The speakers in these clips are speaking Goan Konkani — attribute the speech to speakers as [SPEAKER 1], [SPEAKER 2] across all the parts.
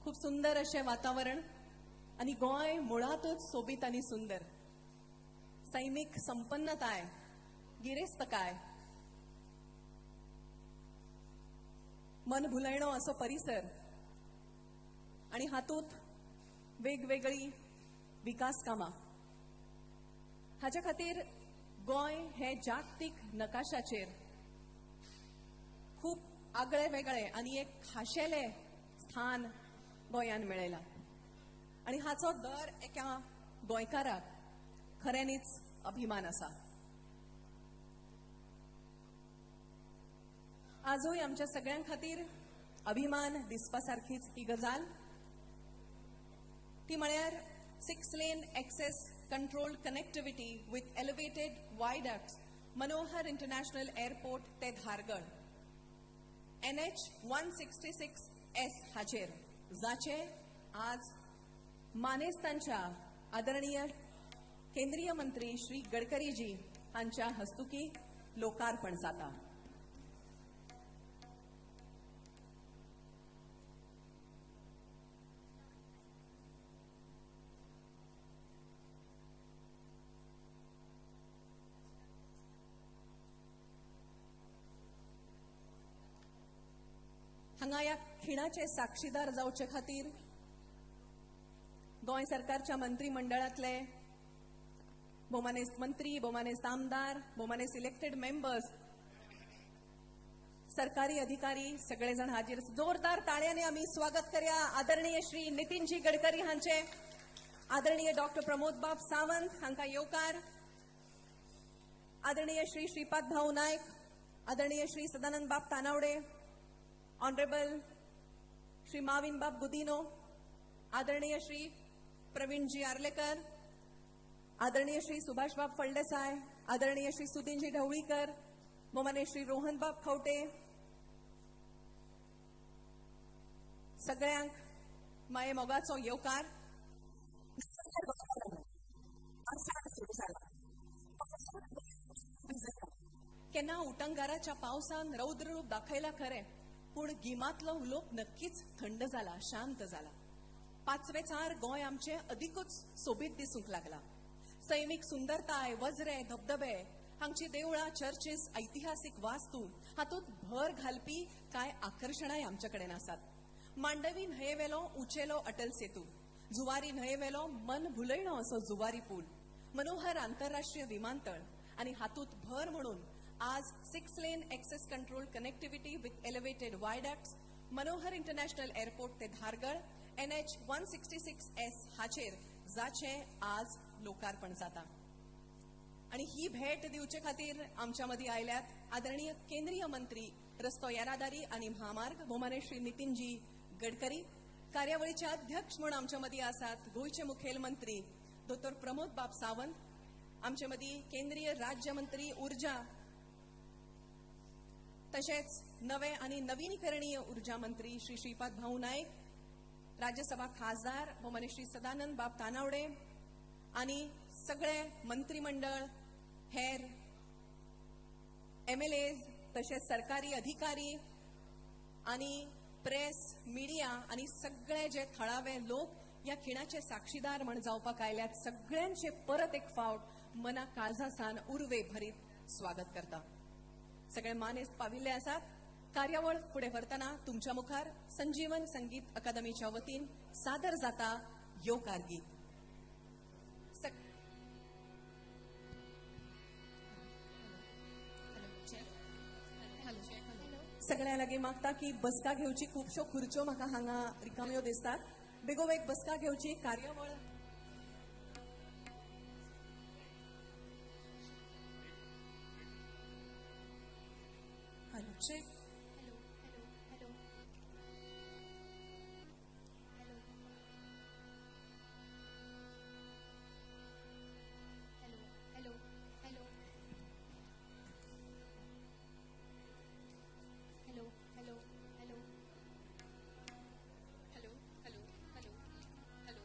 [SPEAKER 1] खूब सुंदर अशें वातावरण आनी गोंय मुळातच सोबीत आनी सुंदर. सैमीक संपन्नताय, गिरेस्तकाय, मन भुलयणो असो परिसर आनी हातूंत वेगवेगळी विकास कामां. हाच्या खातीर गोंय हे जागतीक नकाशाचेर खूब आगळे वेगळे आनी एक खाशेले स्थान गोंयान मेळयलां आनी हाचो दर एका गोंयकाराक खऱ्यांनीच अभिमान आसा. आजूय आमच्या सगळ्यां खातीर अभिमान दिसपा सारखीच ही गजाल, ती म्हळ्यार 6 lane access control connectivity with elevated viaducts Manohar international airport ते धारगळ NH 166S हाचेर जाचे आज मानेस्तांच्या आदरणीय केंद्रीय मंत्री श्री गडकरीजी हांच्या हस्तुकी लोकार्पण जाता. हांगा ह्या खिणाचे साक्षीदार जावचे खातीर गोंय सरकारच्या मंत्रीमंडळांतले भोवमानेस्त मंत्री, भोवमानेस्त आमदार, भोवमानेस्त इलेक्टेड मेंबर्स, सरकारी अधिकारी सगळे जण हाजीर. जोरदार ताळ्यांनी आमी स्वागत करया आदरणीय श्री नितीनजी गडकरी हांचे, आदरणीय डॉक्टर प्रमोद बाब सावंत हांकां येवकार, आदरणीय श्री श्रीपाद भाऊ नायक, आदरणीय श्री सदानंद बाब तानावडे, ऑनरेबल श्री माविन बाब गुदिनो, आदरणीय श्री प्रवीणजी आर्लेकर, आदरणीय श्री सुभाष बाब फळदेसाय, आदरणीय श्री सुदिनजी ढवळीकर, मोमाने श्री रोहन बाब खवटे, सगळ्यांक माये मोगाचो येवकार. केन्ना उटंगाराच्या पावसान रौद्र रूप दाखयला खरें, पूण गिमांतलो उलोप नक्कीच थंड जाला, शांत जाला. पाचवेचार गोंय आमचें अदिकूच सोबीत दिसूंक लागला. सैमीक सुंदरताय, वजरे, धबधबे, हांगची देवळां, चर्चीस, ऐतिहासीक वास्तू हातूंत भर घालपी कांय आकर्शणांय आमचे कडेन आसात. मांडवी न्हंयेवेलो उंचेलो अटल सेतू, जुवारी न्हंयेवेलो मन भुलयणो असो जुवारी पूल, मनोहर आंतरराष्ट्रीय विमानतळ आनी हातूंत भर म्हणून आज 6 lane access control connectivity with elevated viaducts Manohar international airport ते धारगळ NH 166S हाचेर जाचे आज लोकार्पण जाता. आनी ही भेट दिवचे खातीर आमच्या मदीं आयल्यात आदरणीय केंद्रीय मंत्री रस्तो येरादारी आनी म्हामार्ग भोवमाने श्री नितीनजी गडकरी, कार्यावळीचे अध्यक्ष म्हूण आमच्या मदीं आसात गोंयचे मुखेल मंत्री दोतोर प्रमोद बाब सावंत, आमचे मदीं केंद्रीय राज्यमंत्री ऊर्जा तशेंच नवे आनी नवीनीकरणीय ऊर्जा मंत्री श्री श्रीपाद भाऊ नायक, राज्यसभा खासदार भोवमाने श्री सदानंद बाब तानावडे आनी सगळे मंत्रीमंडळ, हेर MLAs तशेंच सरकारी अधिकारी आनी प्रेस, मिडिया आनी सगळे जे थळावे लोक ह्या खिणाचे साक्षीदार म्हण जावपाक आयल्यात, सगळ्यांचे परत एक फावट मना काळजासान उर्वे भरीत स्वागत करता. सगळे मानेस्त पाविल्ले आसात. कार्यावळ फुडें व्हरतना तुमच्या मुखार संजीवन संगीत अकादमीच्या वतीन सादर जाता येवकार गीत. सगळ्या लागीं मागता की बसका घेवची. खुबश्यो खुर्च्यो म्हाका हांगा रिकाम्यो दिसतात, बेगोबेग बसका घेवची. कार्यावळ hello check,
[SPEAKER 2] hello hello hello hello hello hello hello hello hello hello hello hello hello hello.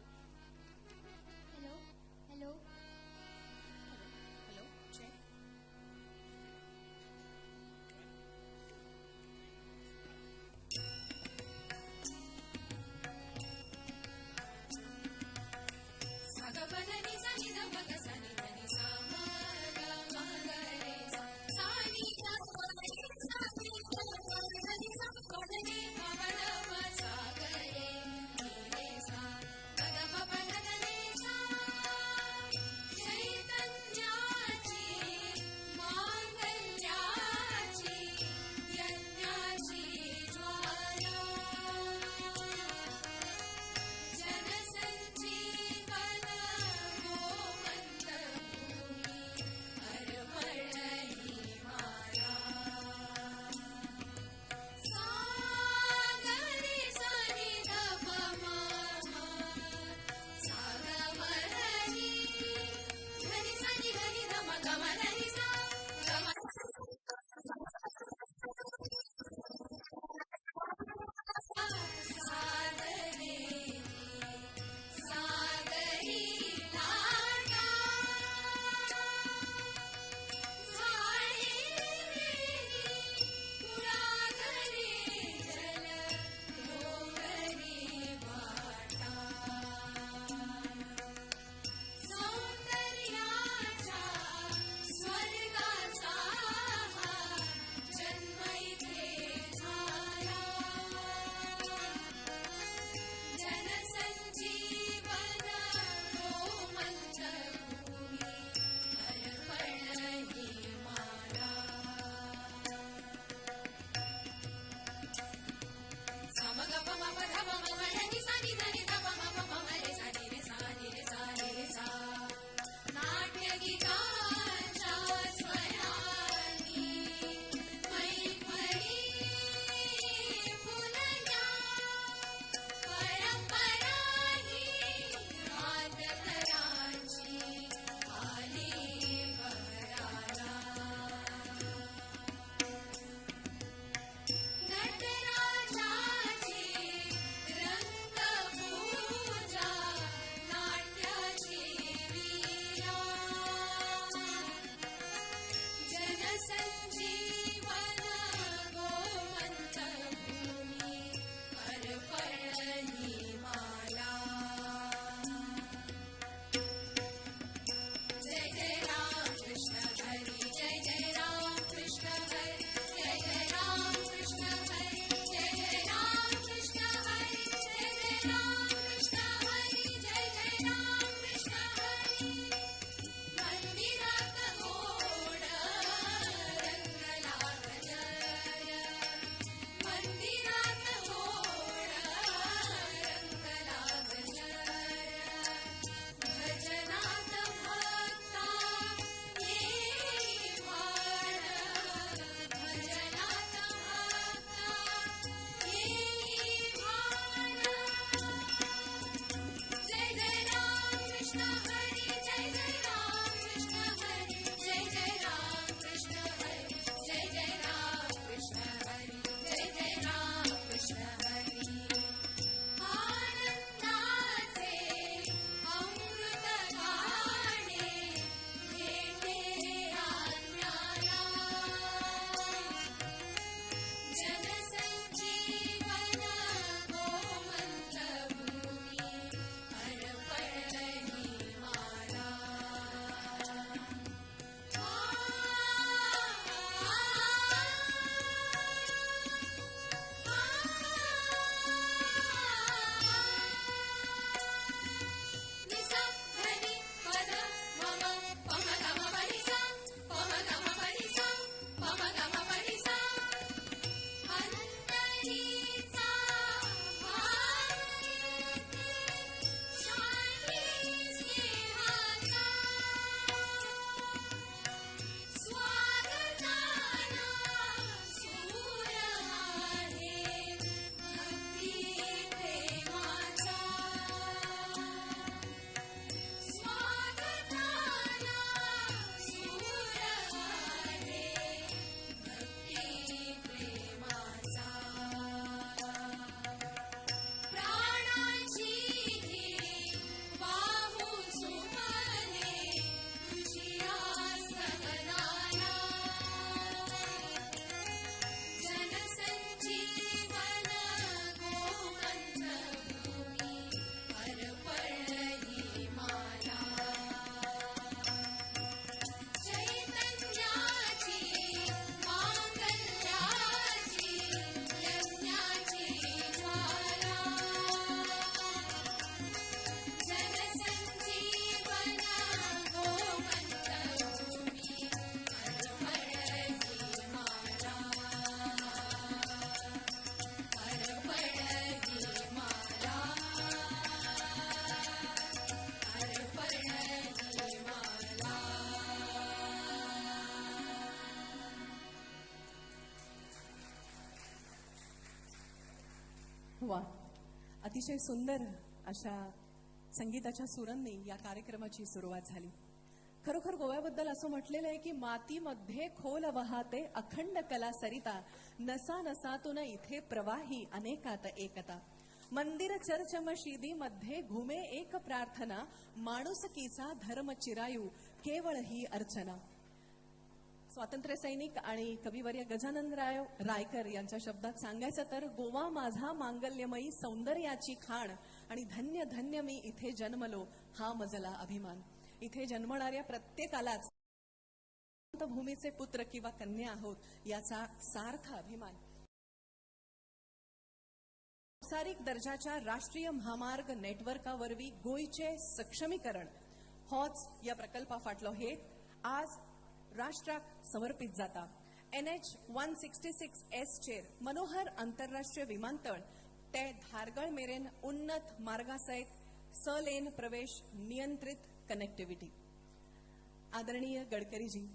[SPEAKER 1] वा, अतिशय सुंदर अशा संगीताच्या सुरांनी या कार्यक्रमाची सुरुवात झाली. खरोखर गोव्याबद्दल असं म्हटलेलं आहे की मातीमध्ये खोल वाहते अखंड कला सरिता, नसा नसातून इथे प्रवाही अनेकात एकता, मंदिर चर्च मशिदी मध्ये घुमे एक प्रार्थना, माणुसकीचा धर्म चिरायू केवळ ही अर्चना. स्वातंत्र्य सैनिक आणि कविवर्य गजाननराव रायकर यांच्या शब्दात सांगायचं तर गोवा माझा मांगल्यमयी सौंदर्याची खाण आणि धन्य धन्य मी इथे जन्मलो हा मजला अभिमान. इथे जन्मणाऱ्या प्रत्येकालाच भूमीचे पुत्र किंवा कन्या आहोत याचा सार्थ अभिमान. सांसारिक दर्जाच्या राष्ट्रीय महामार्ग नेटवर्कावरवी गोंयचे सक्षमीकरण होच या प्रकल्पा फाटलो हेत आज राष्ट्राक समर्पित जाता. NH 166S चेर मनोहर आंतरराष्ट्रीय विमानतळ ते धारगळ मेरेन उन्नत मार्गा सयत 6 लेन प्रवेश नियंत्रित कनेक्टिव्हिटी. आदरणीय गडकरीजी,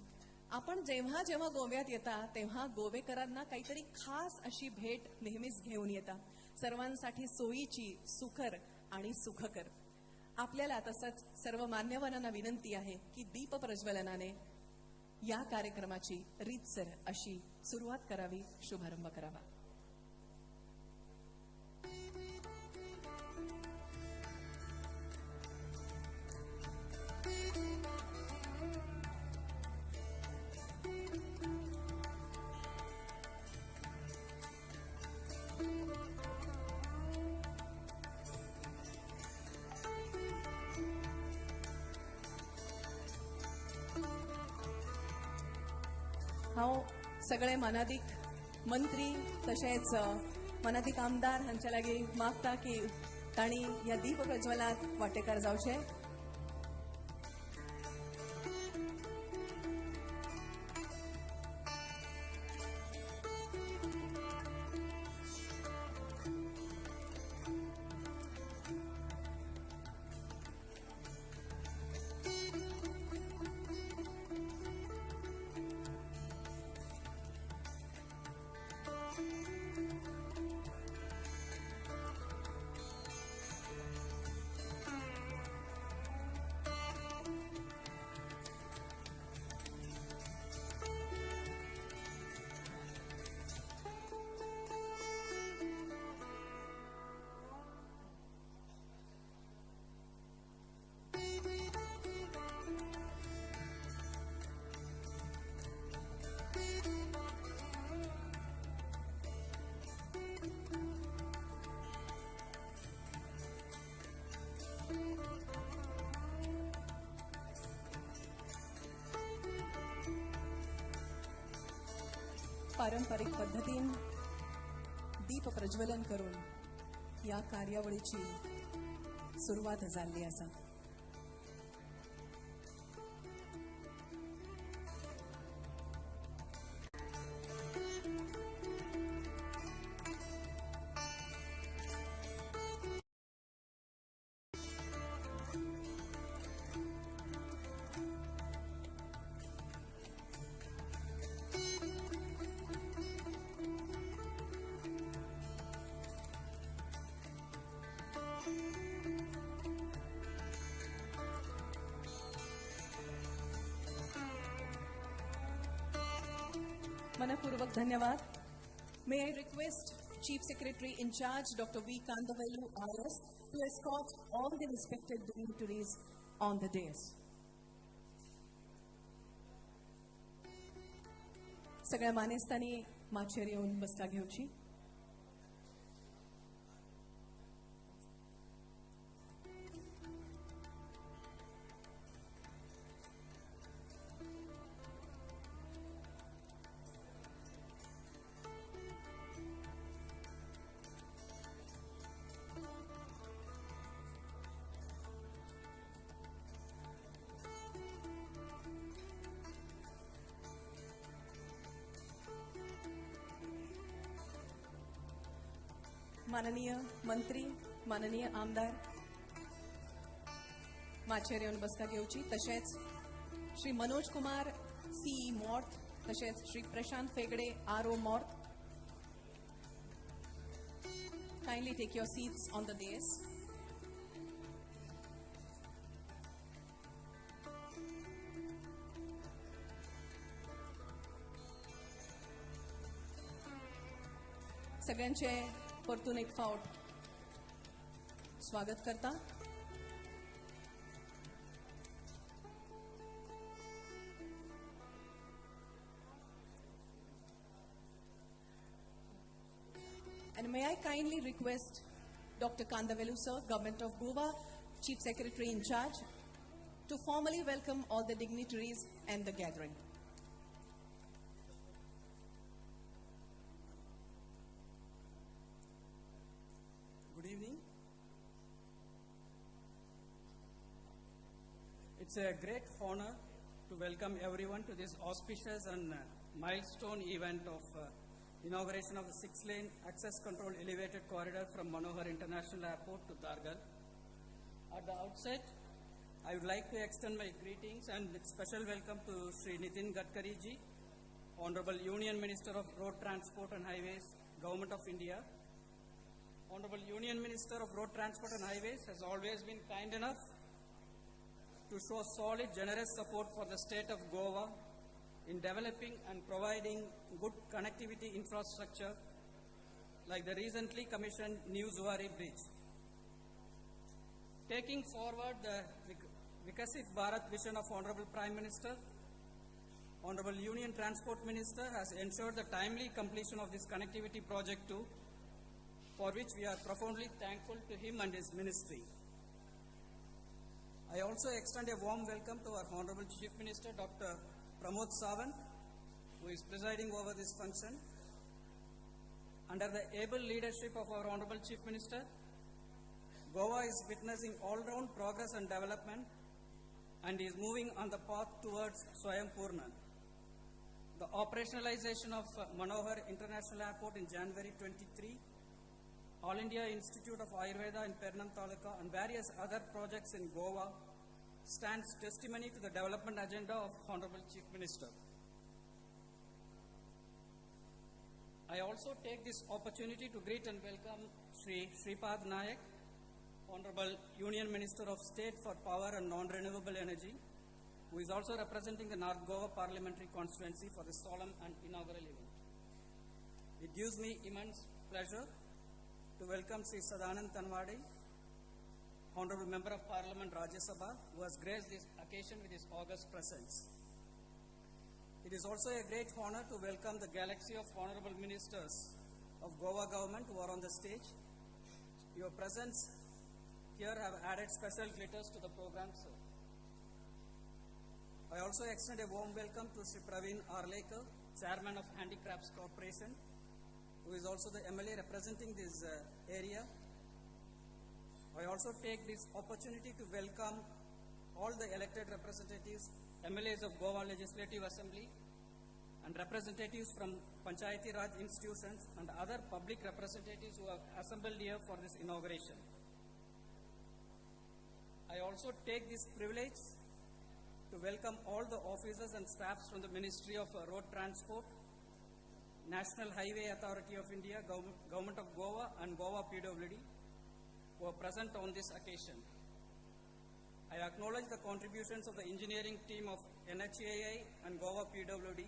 [SPEAKER 1] आपण जेव्हा जेव्हा गोव्यात येता तेव्हा गोवेकरांना काहीतरी खास अशी भेट नेहमीच घेऊन येता, सर्वांसाठी सोयीची, सुखर आणि सुखकर. आपल्याला तसंच सर्व मान्यवरांना विनंती आहे की दीप प्रज्वलनाने या कार्यक्रमाची रीतसर अशी सुरुवात करावी, शुभारंभ करावा. हांव सगळे मानादीक मंत्री तशेंच मानादीक आमदार हांच्या लागीं मागता की तांणी ह्या दीप प्रज्वलांत वांटेकार जावचे. पारंपरिक पद्धतीन दीप प्रज्वलन करून या कार्यावळीची सुरवात जाल्ली आसा. मनपूर्वक धन्यवाद. May I request Chief Secretary in Charge Dr. V. Kandavelu RS to escort all the respected dignitaries on the dais. सगळ्या मानेस्तांनी माचयेर येवन बसका घेवची. माननीय मंत्री, माननीय आमदार माचयेर येवन बसका घेवची. तशेंच श्री मनोज कुमार सी मॉर्थ, तशेंच Shri Prashant Phegde RO मॉर्थ, Kindly take your seats on the dais. सगळ्यांचे परतून एक फावट स्वागत करता. And may I kindly request Dr. Kandavelu sir, Government of Goa, Chief Secretary in charge, to formally welcome all the dignitaries and the gathering.
[SPEAKER 3] Good evening. It's a great honor to welcome everyone to this auspicious and milestone event of inauguration of the 6-lane access control elevated corridor from Manohar International Airport to Dhargal. At the outset, I would like to extend my greetings and special welcome to Shri Nitin Gadkari ji, Honorable Union Minister of Road Transport and Highways, Government of India. Honorable Union Minister of Road Transport and Highways has always been kind enough to show solid, generous support for the state of Goa in developing and providing good connectivity infrastructure like the recently commissioned New Zuari Bridge. Taking forward the Vikasit Bharat vision of Honorable Prime Minister, Honorable Union Transport Minister has ensured the timely completion of this connectivity project too, for which we are profoundly thankful to him and his ministry. I also extend a warm welcome to our Honorable Chief Minister, Dr. Pramod Sawant, who is presiding over this function. Under the able leadership of our Honorable Chief Minister, Goa is witnessing all-round progress and development and is moving on the path towards Swayam Purna. The operationalization of Manohar International Airport in January 23, All India Institute of Ayurveda in Pernem Taluka and various other projects in Goa stands testimony to the development agenda of Honorable Chief Minister. I also take this opportunity to greet and welcome Shri Shripad Naik, Honorable Union Minister of State for Power and Non-Renewable Energy, who is also representing the North Goa Parliamentary Constituency for this solemn and inaugural event. It gives me immense pleasure to welcome Shri Sadanand Tanwade, Honorable Member of Parliament Rajya Sabha, who has graced this occasion with his august presence. It is also a great honor to welcome the galaxy of honorable ministers of Goa government who are on the stage. Your presence here have added special glitters to the program, sir. I also extend a warm welcome to Shri Praveen Arlekar, Chairman of Handicrafts Corporation, who is also the MLA representing this area. I also take this opportunity to welcome all the elected representatives, MLAs of Goa Legislative Assembly, and representatives from Panchayati Raj institutions and other public representatives who have assembled here for this inauguration. I also take this privilege to welcome all the officers and staffs from the Ministry of Road Transport, National Highway Authority of India, Government of Goa and Goa PWD who are present on this occasion. I acknowledge the contributions of the engineering team of NHAI and Goa PWD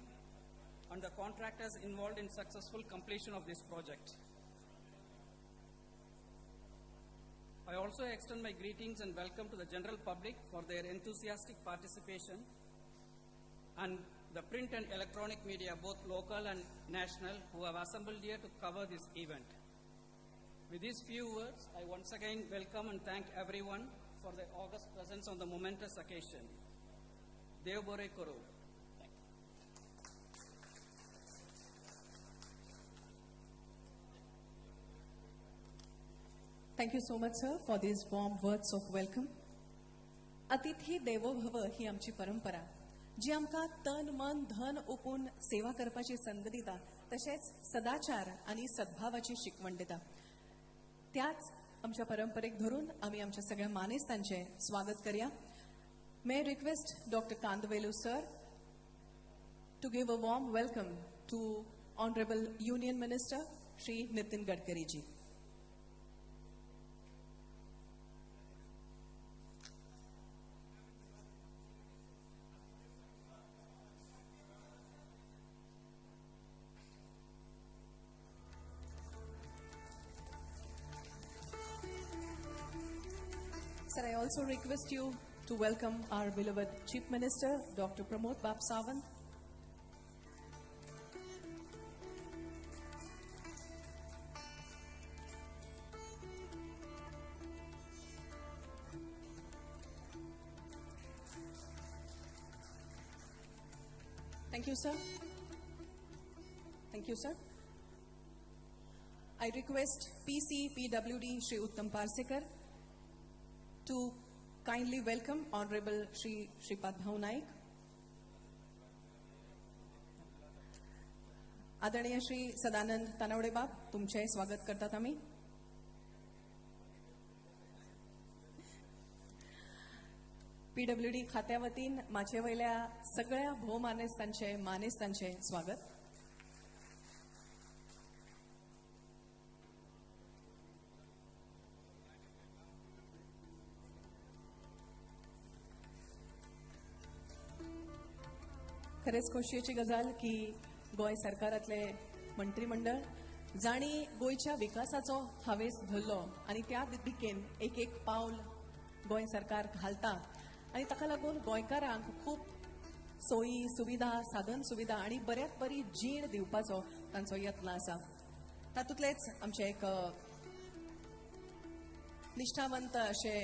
[SPEAKER 3] and the contractors involved in successful completion of this project. I also extend my greetings and welcome to the general public for their enthusiastic participation and the print and electronic media, both local and national, who have assembled here to cover this event. With these few words, I once again welcome and thank everyone for their august presence on the momentous occasion. Dev Bore Koro. Thank you.
[SPEAKER 1] Thank you so much, sir, for these warm words of welcome. अतिथी देवो भव ही आमची परंपरा, जी आमकां तन मन धन ओपून सेवा करपाची संद दिता, तशेंच सदाचार आनी सद्भावाची शिकवण दिता. त्याच आमच्या परंपरेक धरून आमी आमच्या सगळ्या मानेस्तांचें स्वागत करया. May request Doctor Kandavelu sir to give a warm welcome to Honorable Union Minister Shri Nitin Gadkari ji. Sir, I also request you to welcome our beloved Chief Minister, Dr. Pramod Bab Sawant. Thank you, sir. Thank you, sir. I request PC PWD Shri Uttam Parsekar to kindly welcome Honorable Shri Shripad Bhau Naik. आदरणीय श्री सदानंद तानावडे बाब, तुमचे स्वागत करतात आम्ही. पीडब्ल्यूडी खात्या वतीन माचे वयल्या सगळ्या भोवमानेस्तांचे मानेस्तांचे स्वागत. खरेंच खोशयेची गजाल की गोंय सरकारांतले मंत्रीमंडळ जांणी गोंयच्या विकासाचो हावेस धरलो आनी त्या दिकेन एक एक पावल गोंय सरकार घालता आनी ताका लागून गोंयकारांक खूब सोयी सुविधा, साधन सुविधा आनी बऱ्यात बरी जीण दिवपाचो तांचो यत्न आसा. तातूंतलेच आमचे एक निश्ठावंत अशे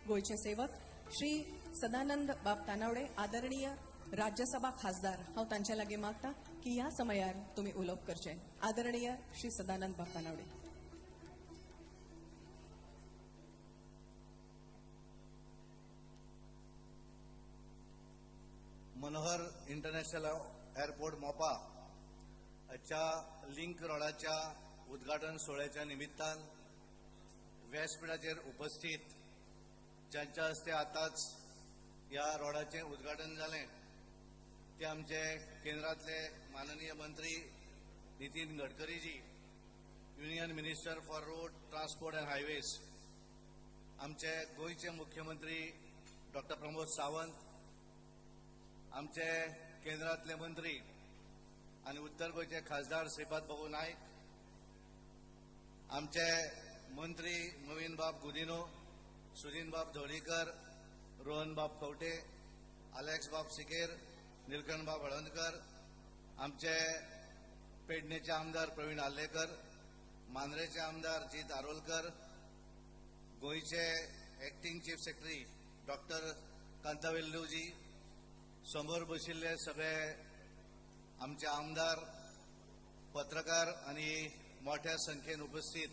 [SPEAKER 1] गोंयचे सेवक श्री सदानंद बाब तानावडे, आदरणीय राज्यसभा खासदार, हांव तांच्या लागीं मागता की ह्या समयार तुमी उलोवप करचें. आदरणीय श्री सदानंद बाब तानावडे.
[SPEAKER 4] मनोहर इंटरनॅशनल एअरपोर्ट मोपा च्या लिंक रोडाच्या उद्घाटन सोहळ्याच्या निमित्तान व्यासपीठाचेर उपस्थित ज्यांच्या हस्ते आतांच ह्या रोडाचें उद्घाटन जालें ते आमचे केंद्रांतले माननीय मंत्री Nitin Gadkariji, union minister for road transport and highways, आमचे गोंयचे मुख्यमंत्री डॉक्टर प्रमोद सावंत, आमचे केंद्रांतले मंत्री आनी उत्तर गोंयचे खासदार श्रीपाद बाबू नायक, आमचे मंत्री नवीन बाब गुदिनो, सुदीन बाब धवलीकर, रोहन बाब खवटे, अलेक्स बाब सिकेर, निलकंठ बाब हळदणकर, आमचे पेडणेचे आमदार प्रवीण आर्लेकर, मांद्रेचे आमदार जीत आरोलकर, गोंयचे acting chief secretary doctor Kanthaveluji, समोर बशिल्ले सगळे आमचे आमदार, पत्रकार आनी मोठ्या संख्येन उपस्थित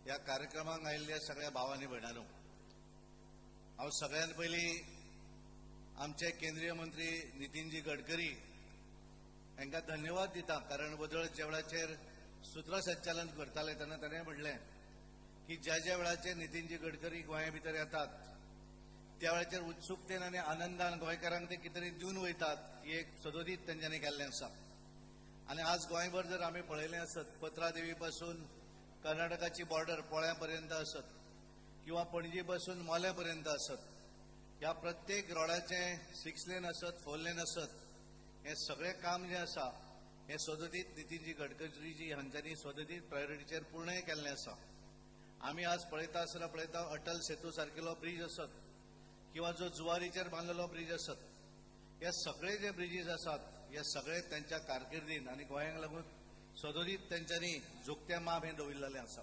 [SPEAKER 4] ह्या कार्यक्रमाक आयिल्ल्या सगळ्या भावांनी भयणांनो, हांव सगळ्यात पयलीं आमचे केंद्रीय मंत्री नितीनजी गडकरी हांकां धन्यवाद दिता, कारण वदळ ज्या वेळाचेर सूत्रसंचालन करताले तेन्ना ताणें म्हणलें की ज्या ज्या वेळाचेर नितीनजी गडकरी गोंया भितर येतात त्या वेळाचेर उत्सुकतेन आनी आनंदान गोंयकारांक ते कितें तरी दिवन वयतात ही एक सदोदीत तेंच्यांनी केल्लें आसा. आनी आज गोंयभर जर आमी पळयलें आसत, पत्रादेवी पासून कर्नाटकाची बॉर्डर पोळ्या पर्यंत आसत किंवा पणजी पासून मोल्या पर्यंत आसत, ह्या प्रत्येक रोडाचें 6 लेन आसत, 4 लेन आसत, हें सगळें काम जें आसा हें सदोदीत नितीनजी गडकरीजी हांच्यांनी सदोदीत प्रायोरिटीचेर पूर्णय केल्लें आसा. आमी आज पळयता आसतना पळयता अटल सेतू सारकेलो ब्रीज आसत किंवा जो जुवारीचेर बांदलेलो ब्रीज आसत, हे सगळे जे ब्रिजीस आसात हे सगळे त्यांच्या कारकिर्दीन आनी गोंयांक लागून सदोदीत तेंच्यांनी जोगत्या माप हें दवरिल्लें आसा.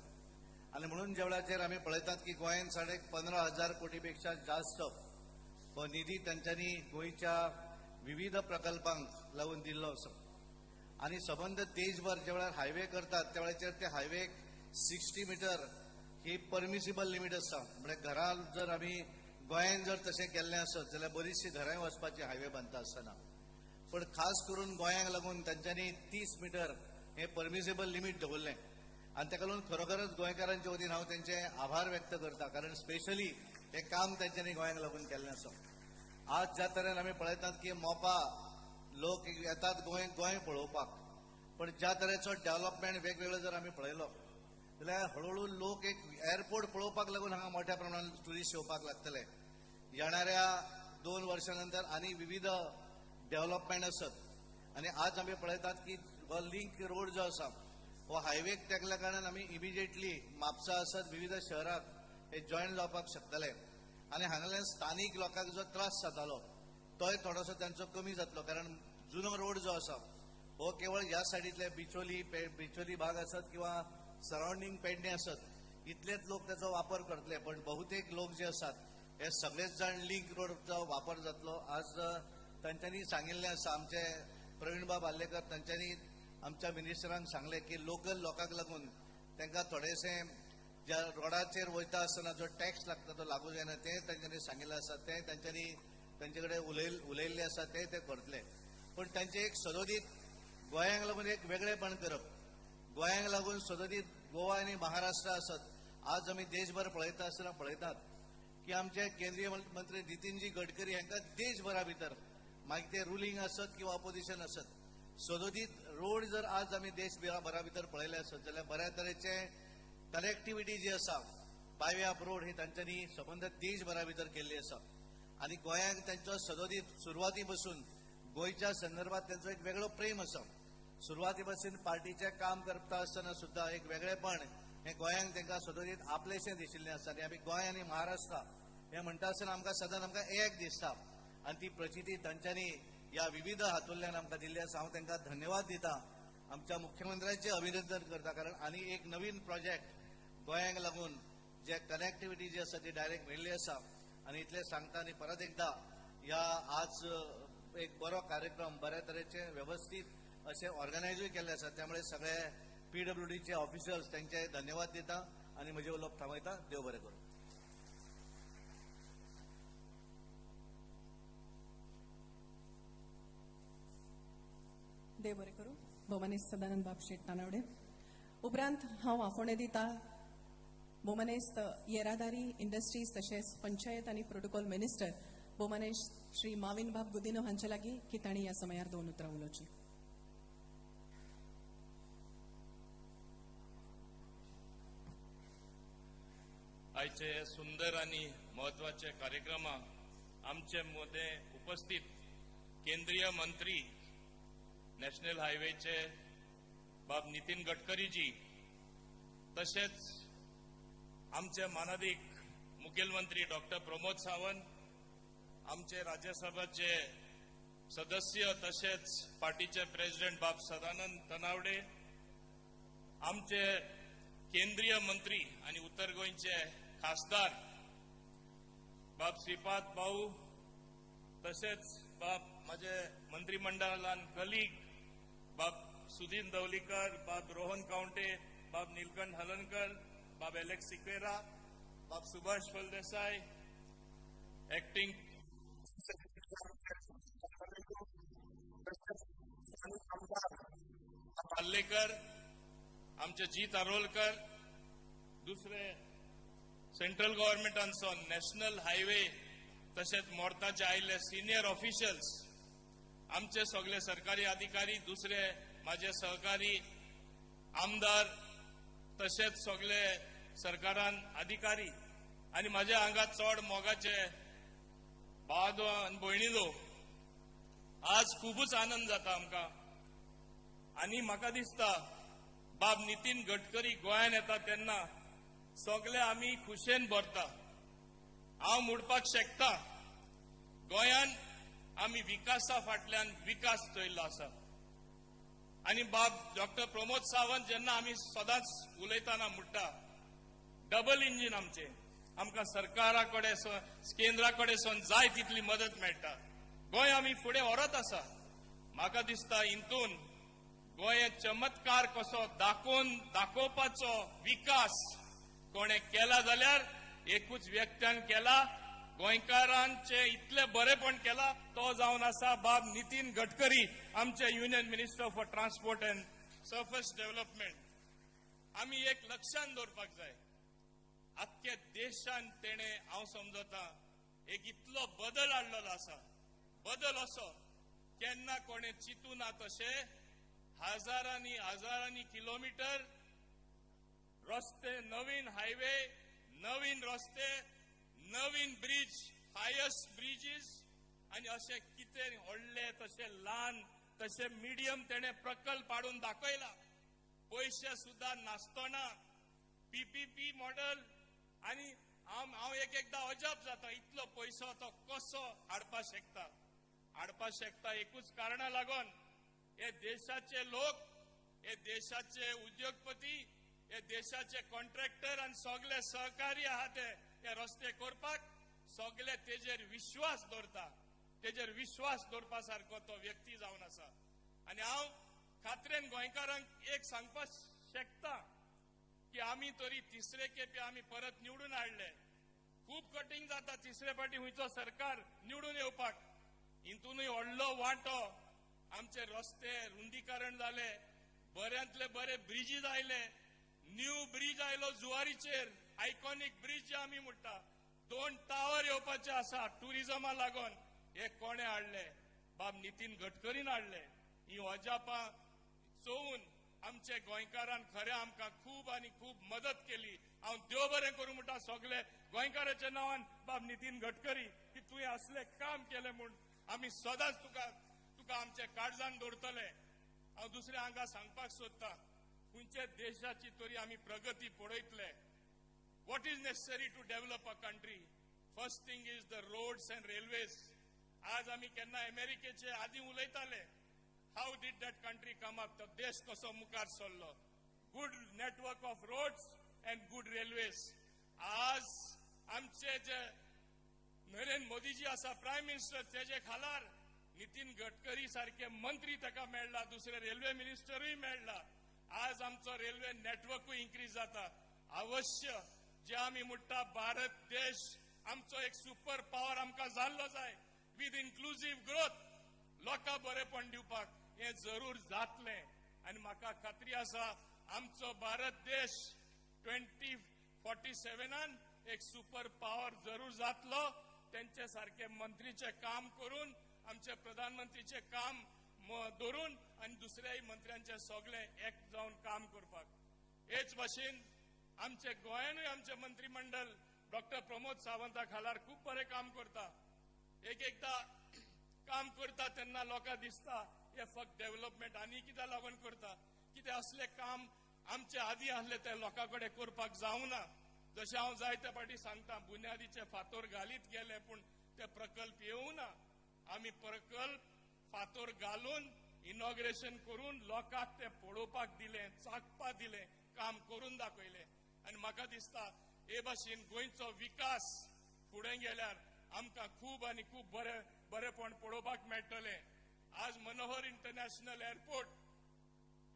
[SPEAKER 4] आनी म्हणून ज्या वेळाचेर आमी पळयतात की गोंयान 15,500 कोटी पेक्षा जास्त हो निधी तेंच्यांनी गोंयच्या विविध प्रकल्पांक लागून दिल्लो आसा. आनी सबंद देशभर ज्या वेळार हायवे करतात त्या वेळाचेर ते हायवेक 60 मिटर ही परमिसिबल लिमीट आसा. म्हळ्यार घरां जर आमी गोंयान जर तशें केल्लें आसत जाल्यार बरीचशीं घरांय वचपाची हायवे बांदता आसतना, पण खास करून गोंयांक लागून तांच्यांनी 30 मिटर हें परमिसिबल लिमीट दवरलें आनी ताका लागून खरोखरच गोंयकारांच्या वतीन हांव तेंचे आभार व्यक्त करता, कारण स्पेशली हें काम तांच्यांनी गोंयांक लागून केल्लें आसा. आज ज्या तरेन आमी पळयतात की मोपा लोक येतात गोंय गोंय पळोवपाक, पण ज्या तरेचो डेव्हलपमेंट वेगवेगळो जर आमी पळयलो जाल्यार हळूहळू लोक एक एअरपोर्ट पळोवपाक लागून हांगा मोठ्या प्रमाणात ट्युरिस्ट येवपाक लागतले. येणाऱ्या 2 वर्षां नंतर आनी विविध डेव्हलपमेंट आसत आनी आज आमी पळयतात की हो लिंक रोड जो आसा हो हायवेक तेकल्या कारणान आमी इमिजिएटली म्हापसा आसत विविध शहराक हे जॉयन जावपाक शकतले आनी हांगाल्यान स्थानीक लोकांक जो त्रास जातालो तोय थोडोसो तांचो कमी जातलो. कारण जुनो रोड जो आसा हो केवळ ह्या सायडींतले बिचोली भाग आसत किंवा सरावंडींग पेडणे आसत इतलेच लोक त्याचो वापर करतले, पण बहुतेक लोक जे आसात हे सगळेच जाण लिंक रोडचो वापर जातलो. आज तांच्यांनी सांगिल्लें आसा, आमचे प्रवीणबाब आर्लेकर तांच्यांनी आमच्या मिनिस्टरांक सांगलें की लोकल लोकांक लागून तांकां थोडेशें ज्या रोडाचेर वयता आसतना जो टॅक्स लागता तो लागू जायना तें तांच्यांनी सांगिल्लें आसा, तें तांच्यांनी तांचे कडेन उलयल्लें आसा, तें ते करतले. पूण तांचें एक सदोदीत गोंयांक लागून एक वेगळेपण करप, गोंयांक लागून सदोदीत गोवा आनी महाराष्ट्र आसत, आज आमी देशभर पळयता आसतना पळयतात की आमचे केंद्रीय मंत्री नितीनजी गडकरी हांकां देशभरा भितर मागीर ते रुलींग आसत किंवा ऑपोजिशन आसत सदोदीत रोड जर आज आमी देशभरा भितर पळयले आसत जाल्यार बऱ्या तरेचे कनेक्टिविटी जी आसा बाय ऑफ रोड ही तांच्यांनी संबंद देशभरा भितर केल्ली आसा. आनी गोंयांक तांचो सदोदीत सुरवाती पसून गोंयच्या संदर्भात तांचो एक वेगळो प्रेम आसा. सुरवाती पासून पार्टीचें काम करता आसतना सुद्दां एक वेगळेपण हें गोंयांक तांकां सदोदीत आपलेशें दिशिल्लें आसा. आनी आमी गोंय आनी महाराष्ट्र हें म्हणटा आसतना आमकां सदांच आमकां एक दिसता आनी ती प्रचिती तांच्यांनी ह्या विविध हातूंतल्यान आमकां दिल्ली आसा. हांव तांकां धन्यवाद दिता, आमच्या मुख्यमंत्र्यांचें अभिनंदन करता, कारण आनी एक नवीन प्रोजेक्ट गोंयांक लागून जे कनेक्टिविटी जी आसा ती डायरेक्ट मेळ्ळी आसा. आनी इतलें सांगता आनी परत एकदां ह्या आज एक बरो कार्यक्रम बऱ्या तरेचे वेवस्थीत अशें ऑर्गनायजूय केल्लें आसा, त्यामुळे सगळे पीडब्ल्यूडीचे ऑफिसर्स तांचे धन्यवाद दिता आनी म्हजें उलोवप थांबयता. देव बरें करूं.
[SPEAKER 1] देव बरें करूं. भोवमानेस्त सदानंद बाब शेट तानावडे. उपरांत हांव आफोवणें दिता भोवमानेस्त येरादारी इंडस्ट्रीज तशेंच पंचायत आनी प्रोटोकॉल मिनिस्टर भोवमानेस्त श्री माविन बाब गुदिनो हांचे लागीं की तांणी ह्या समयार दोन उतरां उलोवचीं.
[SPEAKER 5] आयचे सुंदर आनी म्हत्वाचे कार्यक्रमाक आमचे मदें उपस्थित केंद्रीय मंत्री नॅशनल हायवेचे बाब नितीन गडकरीजी, तशेंच आमचे मानादीक मुखेलमंत्री डॉक्टर प्रमोद सावंत, आमचे राज्यसभाचे सदस्य तशेंच पार्टीचे प्रेसिडेंट बाब सदानंद तनावडे, आमचे केंद्रीय मंत्री आनी उत्तर गोंयचे खासदार बाब श्रीपाद भाऊ, तशेंच बाब माझे मंत्रिमंडळान कलीग बाब सुदीन दवलीकर, बाब रोहन कावंटे, बाब नीलकंठ हलनकर, बाब एलेक्स सिक्वेरा, बाब सुभाष फळदेसाय, एक्टिंग आर्लेकर, आमचे जीत आरोलकर, दुसरे सेंट्रल गव्हर्नमेंटांचो नॅशनल हायवे तशेंच मोर्ताचे आयिल्ले सिनियर ऑफिशियल्स, आमचे सगळे सरकारी अधिकारी, दुसरे माझे सहकारी आमदार तशेंच सगळे सरकारान अधिकारी आनी माझ्या हांगा चड मोगाचे भाव आनी भयणीलो, आज खुबूच आनंद जाता आमकां. आनी म्हाका दिसता बाब नितीन गडकरी गोंयान येता तेन्ना सगळे आमी खुशेन भरता. हांव म्हणपाक शकता गोंयान आमी विकासा फाटल्यान विकास चोयल्लो आसा. आनी बाब डॉक्टर प्रमोद सावंत जेन्ना आमी सदांच उलयतना म्हणटा डबल इंजीन आमचें, आमकां सरकारा कडेन केंद्रा कडेन जाय तितली मदत मेळटा. गोंय आमी फुडें व्हरत आसा. म्हाका दिसता हितून गोंय चमत्कार कसो दाखोवन दाखोवपाचो विकास कोणें केला जाल्यार एकूच व्यक्त्यान केला, गोंयकारांचे इतले बरेपण केला तो जावन आसा बाब नितीन गडकरी, आमचे union minister for transport and surface development. आमी एक लक्षान दवरपाक जाय, आख्ख्या देशान तेणें हांव समजता एक इतलो बदल हाडलेलो आसा. बदल असो केन्ना कोणें चिंतू ना तशें हजारांनी हजारांनी किलोमिटर रस्ते, नवीन हायवे, नवीन रस्ते, नवीन ब्रिज, हायस्ट ब्रिजीस आनी अशें कितें व्हडले तशें ल्हान तशें मिडियम तेणें प्रकल्प हाडून दाखयला. पयशे सुद्दां नासतना पीपीपी मॉडल आनी हांव एक एकदां अजाप जाता, इतलो पयसो तो कसो हाडपाक शकता. हाडपाक शकता एकूच कारणा लागून, हे देशाचे लोक, हे देशाचे उद्योगपती, हे देशाचे कॉन्ट्रॅक्टर आनी सगळे सहकारी आहा ते हे रस्ते करपाक सगळे तेजेर विश्वास दवरता. तेजेर विश्वास दवरपा सारको तो व्यक्ती जावन आसा. आनी हांव खात्रेन गोंयकारांक एक सांगपाक शकता की आमी तरी तिसरे खेपे आमी परत निवडून हाडले. खूब कठीण जाता तिसरे फावटी खंयचो सरकार निवडून येवपाक. हितूनय व्हडलो वांटो आमचे रस्ते रुंदीकरण जाले, बऱ्यांतले बरे ब्रिजीस आयले, न्यू ब्रीज आयलो जुवारीचेर, आयकॉनीक ब्रीज जे आमी म्हणटा, 2 टावर येवपाचे आसा टुरिजमा लागून. हे कोणे हाडले? बाब नितीन गडकरीन हाडले. ही अजापां चोवन आमचे गोंयकारान खरें आमकां खूब आनी खूब मदत केली. हांव देव बरें करूं म्हणटा सगळे गोंयकाराच्या नांवान बाब नितीन गडकरी की तुवें असलें काम केलें म्हूण आमी सदांच तुका आमच्या काळजान दवरतले. हांव दुसऱ्या हांगा सांगपाक सोदता, खंयच्या देशाची तरी आमी प्रगती पळयतले. What is necessary to develop a country? First thing is the roads and railways. आज आमी केन्ना अमेरिकेचे आदी उलयताले, how did that country come up, तो देश कसो मुखार सरलो, good network of roads and good railways. आज आमचे जे नरेंद्र मोदीजी आसा प्रायम मिनिस्टर, तेजे खालार नितीन गडकरी सारखे मंत्री ताका मेळ्ळा, दुसरे रेल्वे मिनिस्टरूय मेळ्ळा. आज आमचो रेल्वे नेटवर्कूय इन्क्रीज जाता. अवश्य जे आमी म्हणटा भारत देश आमचो एक सुपर पावर आमकां जाल्लो जाय विथ इन्क्लुजीव ग्रोथ, लोकां बरेपण दिवपाक हें जरूर जातलें. आनी म्हाका खात्री आसा आमचो भारत देश 2047 एक सुपर पावर जरूर जातलो. तेंचे सारके मंत्रीचे काम करून, आमचे प्रधानमंत्रीचे काम धरून आनी दुसऱ्याय मंत्र्यांचे सगळे एक जावन काम करपाक. हेच भाशेन आमचे गोंयानूय आमचे मंत्रीमंडळ डॉक्टर प्रमोद सावंता खालार खूब बरें काम करता. एक एकदां काम करता तेन्ना लोकांक दिसता हे फक्त डेव्हलपमेंट आनी कित्याक लागून करता, कितें असलें काम आमचे आदी आसले ते लोकां कडेन करपाक जावना. जशें हांव जायते फावटी सांगता, बुन्यादीचे फातोर घालीत गेले पूण ते प्रकल्प येवना. आमी प्रकल्प फातोर घालून इनॉग्रेशन करून लोकांक ते पळोवपाक दिलें, चाखपाक दिलें, काम करून दाखयलें. आनी म्हाका दिसता हे भाशेन गोंयचो विकास फुडें गेल्यार आमकां खूब आनी खूब बरें बरेपण पळोवपाक मेळटलें. आज Manohar international airport,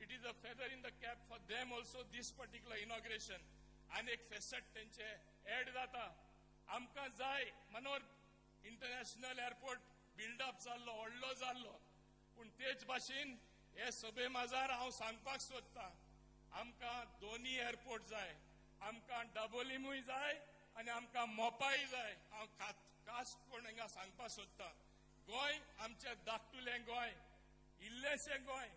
[SPEAKER 5] it is a feather in the cap for them also, this particular inauguration. आनी एक फेसट तेंचे एड जाता. आमकां जाय मनोहर इंटरनॅशनल एअरपोर्ट बिल्डअप जाल्लो, व्हडलो जाल्लो, पूण तेच भाशेन हे सभे माजार हांव सांगपाक सोदता, आमकां दोनी एअरपोर्ट जाय. आमकां डाबोलीमूय जाय आनी आमकां मोपाय जाय. हांव खास कोण हांगा सांगपाक सोदता, गोंय आमचें धाकटुलें गोंय, इल्लेशें गोंय,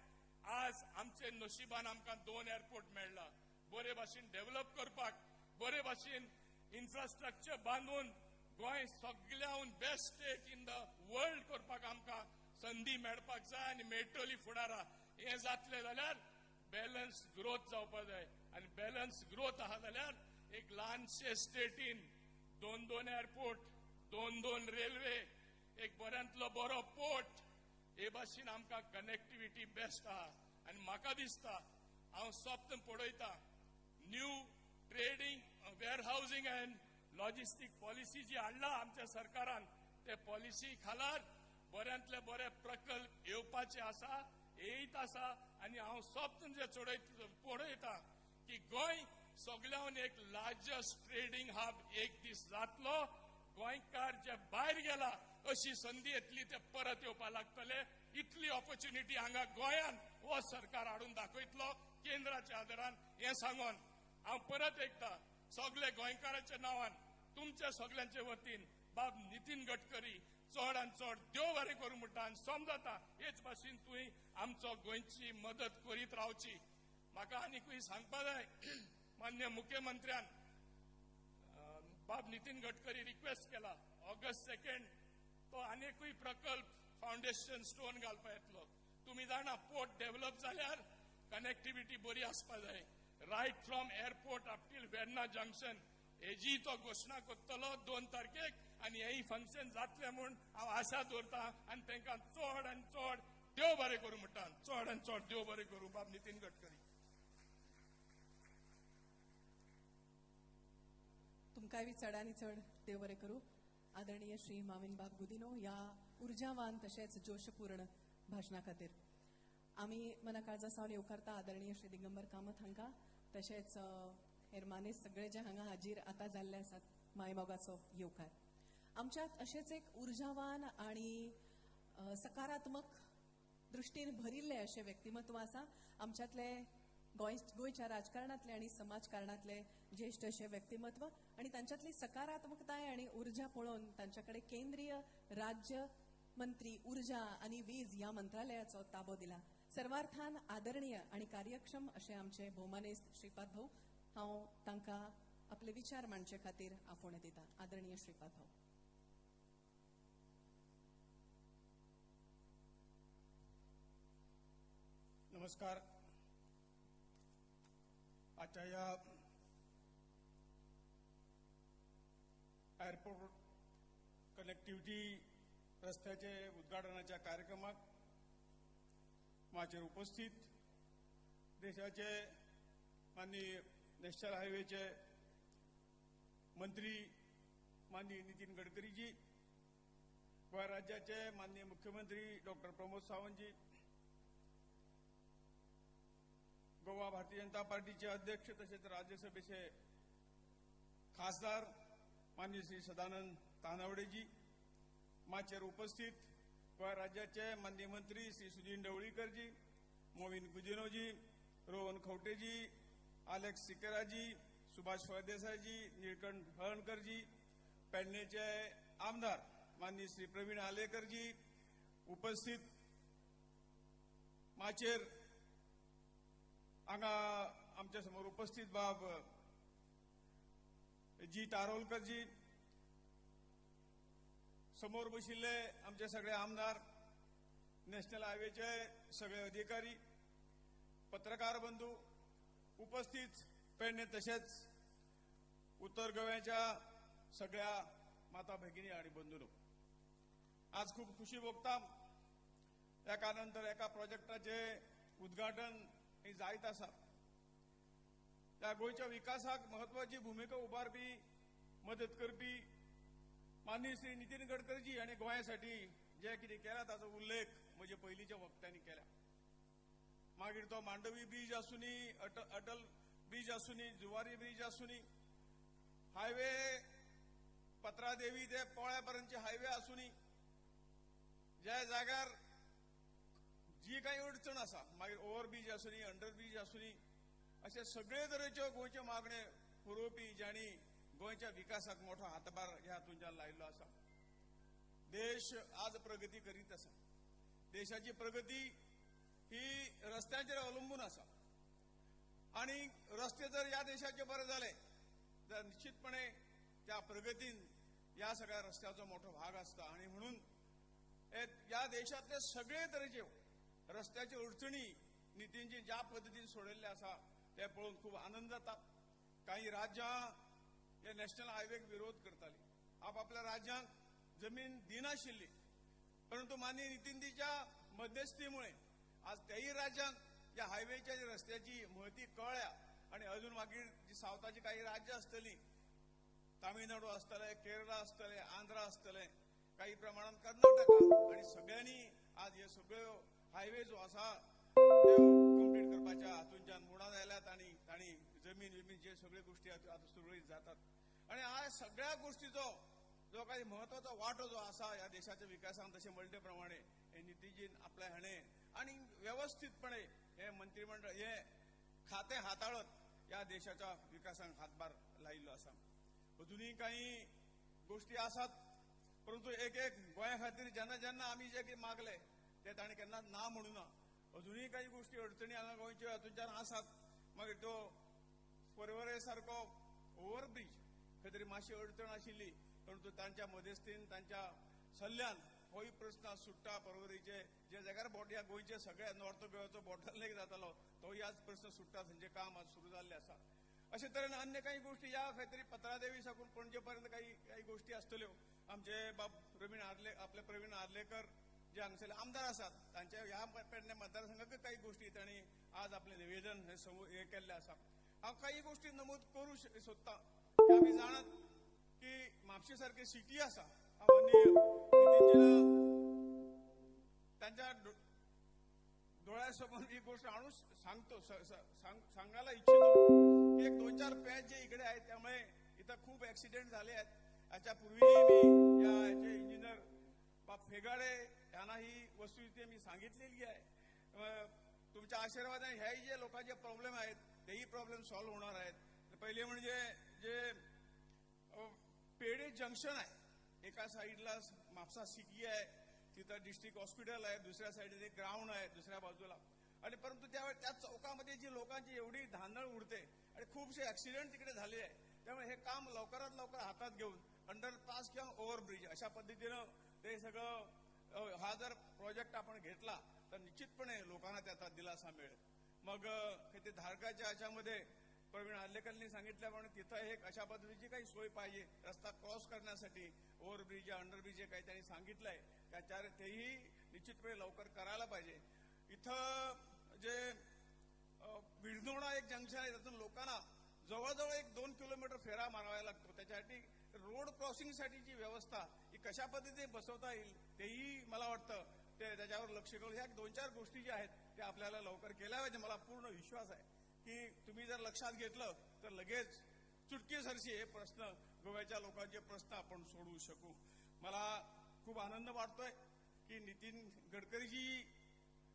[SPEAKER 5] आज आमचे नशिबान आमकां 2 एअरपोर्ट मेळ्ळा. बरे भाशेन डेव्हलप करपाक, बरे भाशेन इन्फ्रास्ट्रक्चर बांदून Goa सगळ्याहून best state in the world करपाक आमकां संदी मेळपाक जाय आनी मेळटली फुडारा. हें जातलें जाल्यार बॅलन्स ग्रोथ जावपा जाय आनी बॅलन्स ग्रोथ आहा जाल्यार एक ल्हानशे स्टेटीन 2-2 एअरपोर्ट, 2-2 रेल्वे, एक बऱ्यांतलो बरो पोर्ट, हे भाशेन आमकां कनेक्टिविटी बेस्ट आहा. आनी म्हाका दिसता हांव स्वप्न पळयता, new trading warehousing and logistic policy जी हाडला आमच्या सरकारान, ते पॉलिसी खालार बऱ्यांतले बरे प्रकल्प येवपाचे आसा, येयत आसा. आनी हांव स्वप्न जे पळयता की गोंय सगळ्याहून एक लार्जस्ट ट्रेडींग हब एक दीस जातलो. गोंयकार जे भायर गेला अशी संदी येतली ते परत येवपाक लागतले. इतली ऑपॉर्च्युनिटी हांगा गोंयान हो सरकार हाडून दाखयतलो केंद्राच्या आदारान. हें सांगून हांव परत एकदां सगळे गोंयकाराच्या नांवान तुमच्या सगळ्यांचे वतीन बाब नितीन गडकरी चड आनी चड देव बरें करूं म्हणटा आनी समजता हेच भाशेन तुवें आमचो गोंयची मदत करीत रावची. म्हाका आनीकूय सांगपा जाय, मान्य मुख्यमंत्र्यान बाब नितीन गडकरी रिक्वेस्ट केला ऑगस्ट 2 तो आनीकूय प्रकल्प फावंडेशन स्टोन घालपा येतलो. तुमी जाणा पोर्ट डेव्हलप जाल्यार कनेक्टिविटी बरी आसपा जाय. Right from airport up till Verna junction हेजी तो घोशणा करतलो 2 तारखेक आनी हेय फंक्शन जातलें म्हूण हांव आशा दवरता आनी तांकां चड आनी चड देव बरें करूं म्हणटा, चड आनी चड देव बरें करूं बाब नितीन गडकरी.
[SPEAKER 1] तुमकांय बी चड आनी चड देव बरें करूं. आदरणीय श्री माविनबाब गुदिन्हो ह्या उर्जावान तशेंच जोशपूर्ण भाशणा खातीर आमी मना काळजा सावन येवकारता आदरणीय श्री दिगंबर कामत हांकां, तशेंच हेर मानेस्त सगळे जे हांगा हाजीर आतां जाल्ले आसात, मायमोगाचो येवकार. आमच्यात अशेंच एक उर्जावान आनी सकारात्मक दृश्टीन भरिल्ले अशें व्यक्तिमत्व आसा. आमच्यांतले गोंयच्या राजकारणांतले आनी समाजकारणांतले ज्येश्ठ अशें व्यक्तिमत्व आनी तांच्यांतली सकारात्मकताय आनी उर्जा पळोवन तांच्या कडेन केंद्रीय राज्य मंत्री उर्जा आनी वीज ह्या मंत्रालयाचो ताबो दिला. सर्वार्थान आदरणीय आनी कार्यक्षम अशें आमचे भोवमानेस्त श्रीपाद भाऊ, हांव तांकां आपले विचार मांडचे खातीर आफोवणें दिता. आदरणीय श्रीपाद भाऊ.
[SPEAKER 6] नमस्कार. आजच्या या एअरपोर्ट कनेक्टिव्हिटी रस्त्याचे उद्घाटनाच्या कार्यक्रमाक माचयेर उपस्थित देशाचे माननीय नॅशनल हायवेचे मंत्री माननीय नितीन गडकरीजी, गोंय राज्याचे माननीय मुख्यमंत्री डॉक्टर प्रमोद सावंतजी, गोवा भारतीय जनता पार्टीचे अध्यक्ष तसेच राज्यसभेचे खासदार माननीय श्री सदानंद तानावडेजी, माचयेर उपस्थित गोंय राज्याचे माननीय मंत्री श्री सुदिन ढवळीकरजी, मोविन गुदिन्होजी, रोहन खवटेजी, आलेक्स सिकेराजी, सुभाष फळदेसायजी, निळकंठ हळणकरजी, पेडणेचे आमदार माननीय श्री प्रवीण आलेकरजी, उपस्थित माचयेर हांगा आमच्या समोर उपस्थित बाब जी तारोलकरजी, समोर बशिल्ले आमचे सगळे आमदार, नॅशनल हायवेचे सगळे अधिकारी, पत्रकार बंधू, उपस्थित पेडणे तशेंच उत्तर गोव्याच्या सगळ्या माता भगिनी आणि बंधूंनो, आज खूप खुशी भोगता. एका नंतर एका प्रोजेक्टाचे उद्घाटन हे जायत आसा. त्या गोंयच्या विकासाक म्हत्वाची भुमिका उबारपी, मदत करपी माननीय श्री नितीन गडकरीजी आनी गोंयासाठी जे कितें केला ताचो उल्लेख म्हजे पयलींच्या वक्त्यांनी केला. मागीर तो मांडवी ब्रीज आसूनी, अटल ब्रीज आसूनी, जुवारी ब्रीज आसूनी, हायवे पत्रादेवी ते पोळ्या पर्यंतचे हायवे आसूनी, ज्या जाग्यार जी काही अडचण आसा, मागीर ओव्हर ब्रीज आसूनी, अंडर ब्रीज आसूनी, अशे सगळे तरेच्यो गोंयच्यो मागण्यो पुरोवपी ज्यांनी गोंयच्या विकासाक मोठो हातभार ह्या हातूंतल्यान लायिल्लो आसा. देश आज प्रगती करीत आसा. देशाची प्रगती ही रस्त्यांचेर अवलंबून आसा आनी रस्ते जर ह्या देशाचे बरे जाले तर निश्चितपणे त्या प्रगतीन ह्या सगळ्या रस्त्याचो मोठो भाग आसता. आनी म्हणून ह्या देशांतले सगळे तरेचे रस्त्याच्यो अडचणी नितीनजी ज्या पद्दतीन सोडयल्ले आसा ते पळोवन खूब आनंद जाता. काही राज्यां हे नॅशनल हायवेक विरोध करताली, आपापल्या राज्यांक जमीन दिनाशिल्ली, परंतु माननीय नितीनजीच्या मध्यस्थीमुळे आज तेय राज्यांक ह्या हायवेच्या रस्त्याची महती कळ्ळ्या. आनी अजून मागीर जी सावथाची काही राज्यां आसतली, तामिळनाडू आसतले, केरळा आसतले, आंध्रा आसतले, काही प्रमाणात कर्नाटका, आनी सगळ्यांनी आज हे सगळ्यो हायवे जो आसा त्यो कंप्लीट करपाच्या हातूंतल्यान मुडान आयल्यात आनी तांणी जमीन विमीन जे सगळ्यो गोश्टी आतां सुरळीत जातात. आनी ह्या सगळ्या गोश्टीचो जो काही म्हत्वाचो वांटो जो आसा ह्या देशाच्या विकासांत, तशें म्हणले प्रमाणे हे नितीनजीन आपल्या हाणें आनी वेवस्थीतपणे हे मंत्रीमंडळ हे खातें हाताळत ह्या देशाच्या विकासाक हातभार लायिल्लो आसा. अजुनूय काही गोश्टी आसात, परंतु एक एक गोंया खातीर जेन्ना जेन्ना आमी जे कितें मागले ते ताणें केन्नाच ना म्हणू ना. अजुनूय काही गोश्टी अडचणी हांगा गोंयच्यो हातूंतल्यान आसात. मागीर तो पर्वरे सारको ओव्हरब्रीज खंय तरी मातशी अडचण आशिल्ली, परंतु तांच्या मध्यस्थीन तांच्या सल्ल्यान होय प्रस्न सुट्टा. पर्वरीचे जे जाग्यार ह्या गोंयचे सगळ्या नॉर्थ गोव्याचो बॉटलनेक जातालो तोय आज प्रस्न सुट्टा. थंयचें काम आज सुरू जाल्लें आसा. अशे तरेन अन्य काही गोष्टी ह्या खंय तरी पत्रादेवी साकून पणजे पर्यंत काही काही गोष्टी आसतल्यो. आमचे बाब प्रवीण आर्ले आपले प्रवीण आर्लेकर जे हांगसरले आमदार आसात तांच्या ह्या पेडणे मतदारसंघाक काही गोष्टी तांणी आज आपलें निवेदन हे हे केल्लें आसा. हांव काही गोष्टी नमूद करूं सोदतां. आमी जाणात की म्हापशे सारकी सिटी आसा, माननीय तांच्या डोळ्यासमोर ही गोष्ट आणून सांगतो, सांगायला इच्छितो की एक 2-4 पॅच जे इकडे आहेत त्यामुळे इथं खूप ऍक्सिडेंट झाले आहेत. याच्या पूर्वीही मी या याचे इंजिनियर बाब फेगाडे यांना ही वस्तुस्थिती मी सांगितलेली आहे. तुमच्या आशीर्वादाने ह्याही जे लोकांचे प्रॉब्लेम आहेत तेही प्रॉब्लेम सॉल्व्ह होणार आहेत. पहिले म्हणजे जे पेडे जंक्शन आहे, एका साईडला म्हापसा सिटी आहे, तिथं डिस्ट्रिक्ट हॉस्पिटल आहे, दुसऱ्या साईडला एक ग्राउंड आहे दुसऱ्या बाजूला, आणि परंतु त्या चौकामध्ये जी लोकांची एवढी धांदळ उडते आणि खूपसे ऍक्सिडेंट तिकडे झाले आहे, त्यामुळे हे काम लवकरात लवकर हातात घेऊन अंडरपास किंवा ओव्हरब्रिज अशा पद्धतीनं ते सगळं हा जर प्रोजेक्ट आपण घेतला तर निश्चितपणे लोकांना त्याचा दिलासा मिळेल. मग ते धारकाच्या ह्याच्यामध्ये प्रवीण आर्लेकरनी सांगितल्याप्रमाणे तिथं एक अशा पद्धतीची काही सोय पाहिजे रस्ता क्रॉस करण्यासाठी, ओव्हरब्रिज अंडरब्रिज जे काही त्यांनी सांगितलंय त्याच्यावर तेही निश्चितपणे लवकर करायला पाहिजे. इथं जे विडनोडा एक जंक्शन आहे त्यातून लोकांना जवळजवळ 1-2 किलोमीटर फेरा मारावा लागतो, त्याच्यासाठी रोड क्रॉसिंगसाठीची व्यवस्था ही कशा पद्धतीने बसवता येईल तेही मला वाटतं ते त्याच्यावर लक्ष घालून ह्या 2-4 गोष्टी ज्या आहेत त्या आपल्याला लवकर केल्या पाहिजे. मला पूर्ण विश्वास आहे की तुम्ही जर लक्षात घेतलं तर लगेच चुटकीसरशी हे प्रश्न गोव्याच्या लोकांचे प्रश्न आपण सोडवू शकू. मला खूप आनंद वाटतोय की नितीन गडकरीजी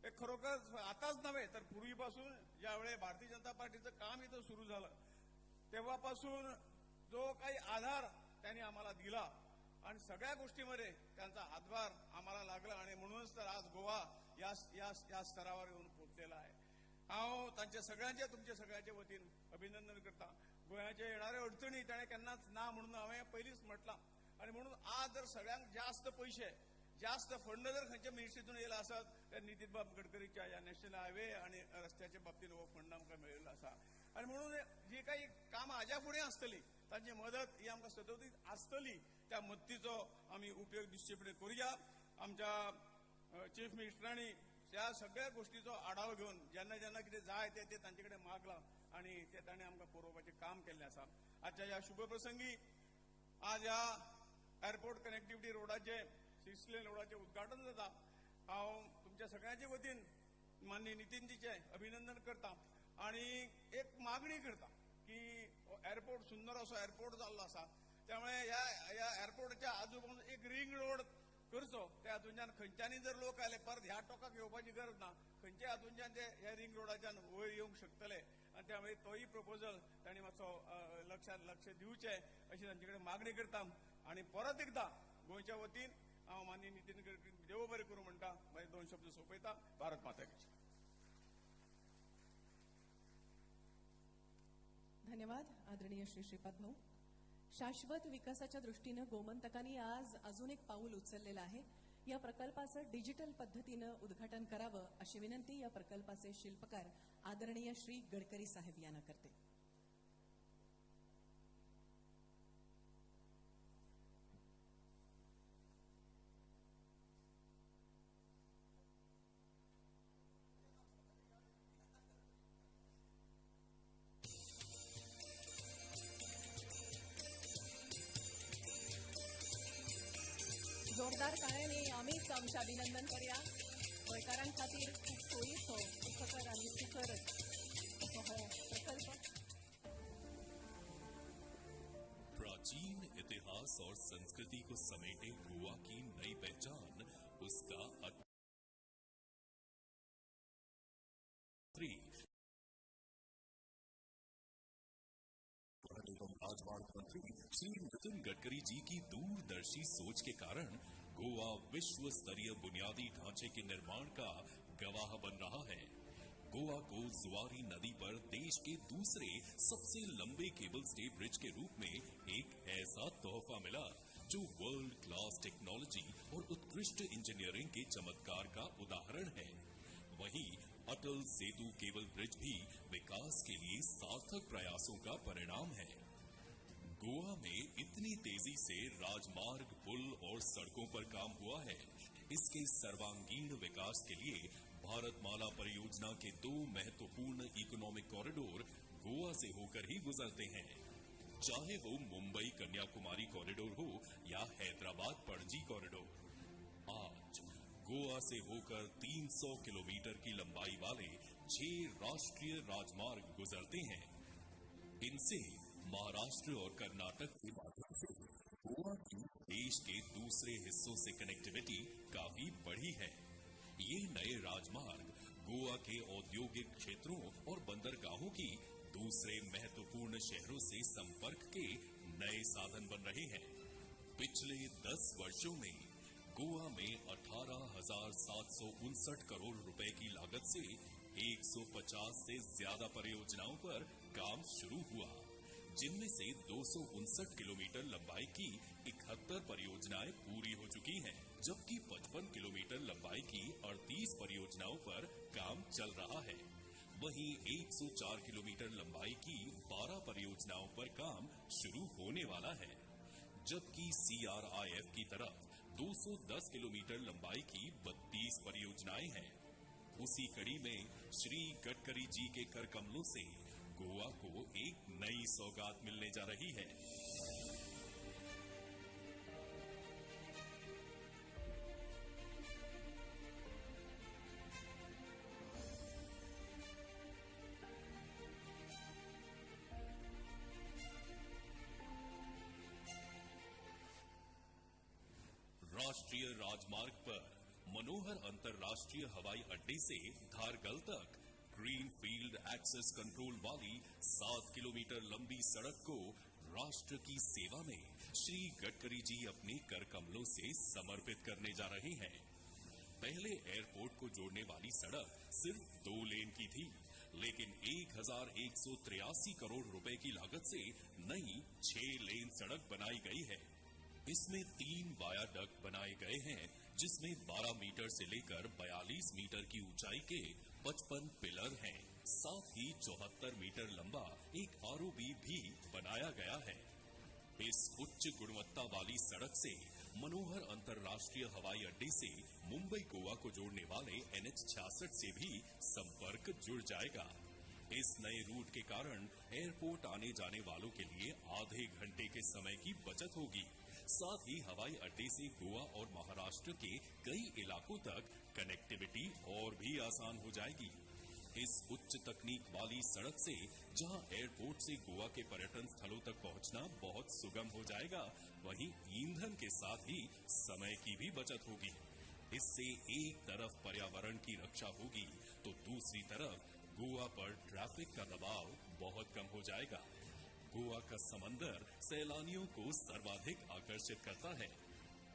[SPEAKER 6] हे खरोखर आताच नव्हे तर पूर्वीपासून ज्यावेळी भारतीय जनता पार्टीचं काम इथं सुरू झालं तेव्हापासून जो काही आधार त्यांनी आम्हाला दिला आणि सगळ्या गोष्टीमध्ये त्यांचा हातभार आम्हाला लागला आणि म्हणूनच तर आज गोवा या या स्तरावर येऊन पोहोचलेला आहे. हांव तांचे सगळ्यांचे तुमचे सगळ्यांचे वतीन अभिनंदन करता. गोव्याचे येणारे अडचणी ताणें केन्नाच ना म्हणून हांवें पयलींच म्हटलां आणि म्हणून आज जर सगळ्यांक जास्त पयशे जास्त फंड जर खंयच्या मिनिस्ट्रीतून येयला आसत तर नितीन बाब गडकरीच्या ह्या नॅशनल हायवे आणि रस्त्याच्या बाबतीत हो फंड आमकां मेळिल्लो आसा आणि म्हणून जी काही कामां हाज्या फुडें आसतली तांची मदत ही आमकां सतत आसतली, त्या मदतीचो आमी उपयोग निश्चितपणे करुया. आमच्या चीफ मिनिस्टरांनी त्या सगळ्या गोष्टीचो आढावो घेवन जेन्ना जेन्ना कितें जाय ते ते तांचे कडेन मागलां आणि ते ताणें आमकां पुरोवपाचें काम केल्लें आसा. आजच्या ह्या शुभ प्रसंगी आज ह्या एअरपोर्ट कनेक्टिविटी रोडाचे 6 लेन रोडाचें उद्घाटन जाता. हांव तुमच्या सगळ्यांचे वतीन माननीय नितीनजीचें अभिनंदन करता आणि एक मागणी करता की एअरपोर्ट सुंदर असो एअरपोर्ट जाल्लो आसा त्यामुळे ह्या ह्या एअरपोर्टच्या आजूबाजून एक रिंग रोड करचो, त्या हातूंच्यान खंयच्यानी जर लोक आयले परत ह्या टोकाक येवपाची गरज ना, खंयच्या हातूंच्यान ते ह्या रिंग रोडाच्यान वयर येवंक शकतले आणि त्यामुळे तोय प्रपोजल तांणी मातसो लक्षात लक्ष दिवचें अशी तांचे कडेन मागणी करता. आणि परत एकदा गोंयच्या वतीन हांव माननीय नितीन गडकरी देव बरें करूं म्हणटा, मागीर 2 शब्द सोंपयता. भारत माता की जय.
[SPEAKER 1] धन्यवाद आदरणीय श्री श्रीपाद भाऊ. शाश्वत विकासाच्या दृष्टीनं गोमंतकांनी आज अजून एक पाऊल उचललेलं आहे. या प्रकल्पाचं डिजिटल पद्धतीनं उद्घाटन करावं अशी विनंती या प्रकल्पाचे शिल्पकार आदरणीय श्री गडकरी साहेब यांना करते. जोरदार टाळ्यांनी आम्हीच आमचे अभिनंदन करूया. गोंयकारां खातीर खूब सोयीचो, सुखकर आनी सुकर असो हो प्रकल्प.
[SPEAKER 7] प्राचीन इतिहास और संस्कृति को समेटे गोवा की नई पहचान, उसका एवं राजमार्ग मंत्री श्री नितिन गडकरी जी की दूरदर्शी सोच के कारण गोवा विश्व स्तरीय बुनियादी ढांचे के निर्माण का गवाह बन रहा है। गोवा को जुआरी नदी पर देश के दूसरे सबसे लंबे केबल स्टे ब्रिज के रूप में एक ऐसा तोहफा मिला जो वर्ल्ड क्लास टेक्नोलॉजी और उत्कृष्ट इंजीनियरिंग के चमत्कार का उदाहरण है। वहीं अटल सेतु केबल ब्रिज भी विकास के लिए सार्थक प्रयासों का परिणाम है। गोवा में इतनी तेजी से राजमार्ग, पुल और सड़कों पर काम हुआ है। इसके सर्वांगीण विकास के लिए भारतमाला परियोजना के दो महत्वपूर्ण इकोनॉमिक कॉरिडोर गोवा से होकर ही गुजरते हैं, चाहे वो मुंबई कन्याकुमारी कॉरिडोर हो या हैदराबाद पणजी कॉरिडोर। आज गोवा से होकर 300 किलोमीटर की लंबाई वाले 6 राष्ट्रीय राजमार्ग गुजरते हैं। इनसे महाराष्ट्र और कर्नाटक के माध्यम से गोवा की देश के दूसरे हिस्सों से कनेक्टिविटी काफी बढ़ी है। ये नए राजमार्ग गोवा के औद्योगिक क्षेत्रों और बंदरगाहों की दूसरे महत्वपूर्ण शहरों से संपर्क के नए साधन बन रहे हैं। पिछले 10 वर्षों में गोवा में 18,759 करोड़ रुपए की लागत से 150 से ज्यादा परियोजनाओं पर काम शुरू हुआ, जिनमें से 259 किलोमीटर लंबाई की 71 परियोजनाएं पूरी हो चुकी हैं, जबकि 55 किलोमीटर लंबाई की 38 परियोजनाओं पर काम चल रहा है। वहीं 104 किलोमीटर लंबाई की 12 परियोजनाओं पर काम शुरू होने वाला है, जबकि CRIF की तरफ 210 किलोमीटर लंबाई की 32 परियोजनाएं हैं। उसी कड़ी में श्री गडकरी जी के कर कमलों से गोवा को एक नई सौगात मिलने जा रही है। राष्ट्रीय राजमार्ग पर मनोहर अंतर्राष्ट्रीय हवाई अड्डे से धारगल तक ग्रीन फील्ड एक्सेस कंट्रोल वाली 7 किलोमीटर लंबी सड़क को राष्ट्र की सेवा में श्री गडकरी जी अपने कर कमलों से समर्पित करने जा रहे हैं। पहले एयरपोर्ट को जोड़ने वाली सड़क सिर्फ 2 लेन की थी, लेकिन 1,183 करोड़ रुपए की लागत से नई 6 लेन सड़क बनाई गई है। इसमें 3 वायाडक्ट बनाए गए हैं, जिसमें 12 मीटर से लेकर 42 मीटर की ऊंचाई के 55 पिलर हैं। साथ ही 74 मीटर लंबा एक ROB भी बनाया गया है। इस उच्च गुणवत्ता वाली सड़क से मनोहर अंतर्राष्ट्रीय हवाई अड्डे से मुंबई गोवा को जोड़ने वाले NH 66 से भी संपर्क जुड़ जाएगा। इस नए रूट के कारण एयरपोर्ट आने जाने वालों के लिए आधे घंटे के समय की बचत होगी। साथ ही हवाई अड्डे से गोवा और महाराष्ट्र के कई इलाकों तक कनेक्टिविटी और भी आसान हो जाएगी। इस उच्च तकनीक वाली सड़क से जहां एयरपोर्ट से गोवा के पर्यटन स्थलों तक पहुंचना बहुत सुगम हो जाएगा, वहीं ईंधन के साथ ही समय की भी बचत होगी। इससे एक तरफ पर्यावरण की रक्षा होगी तो दूसरी तरफ गोवा पर ट्रैफिक का दबाव बहुत कम हो जाएगा। गोवा का समंदर सैलानियों को सर्वाधिक आकर्षित करता है।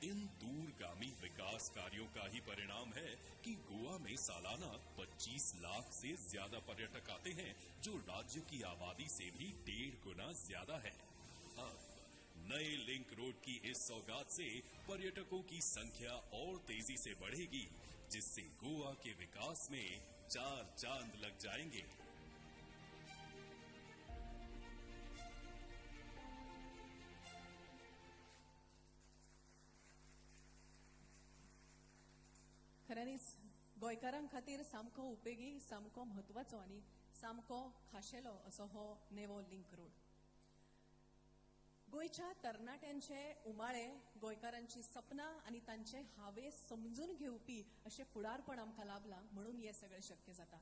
[SPEAKER 7] इन दूरगामी विकास कार्यों का ही परिणाम है कि गोवा में सालाना 25 लाख से ज्यादा पर्यटक आते हैं, जो राज्य की आबादी से भी 1.5 गुना ज्यादा है। अब नए लिंक रोड की इस सौगात से पर्यटकों की संख्या और तेजी से बढ़ेगी, जिससे गोवा के विकास में 4 चांद लग जाएंगे।
[SPEAKER 1] खऱ्यांनीच गोंयकारां खातीर सामको उपेगी, सामको म्हत्वाचो आनी सामको खाशेलो असो हो नेवो लिंक रोड। गोंयच्या तरणाट्यांचे उमाळे, गोंयकारांची सपनां आनी तांचे हावेस समजून घेवपी अशें फुडारपण आमकां लाभलां म्हणून हें सगळें शक्य जाता।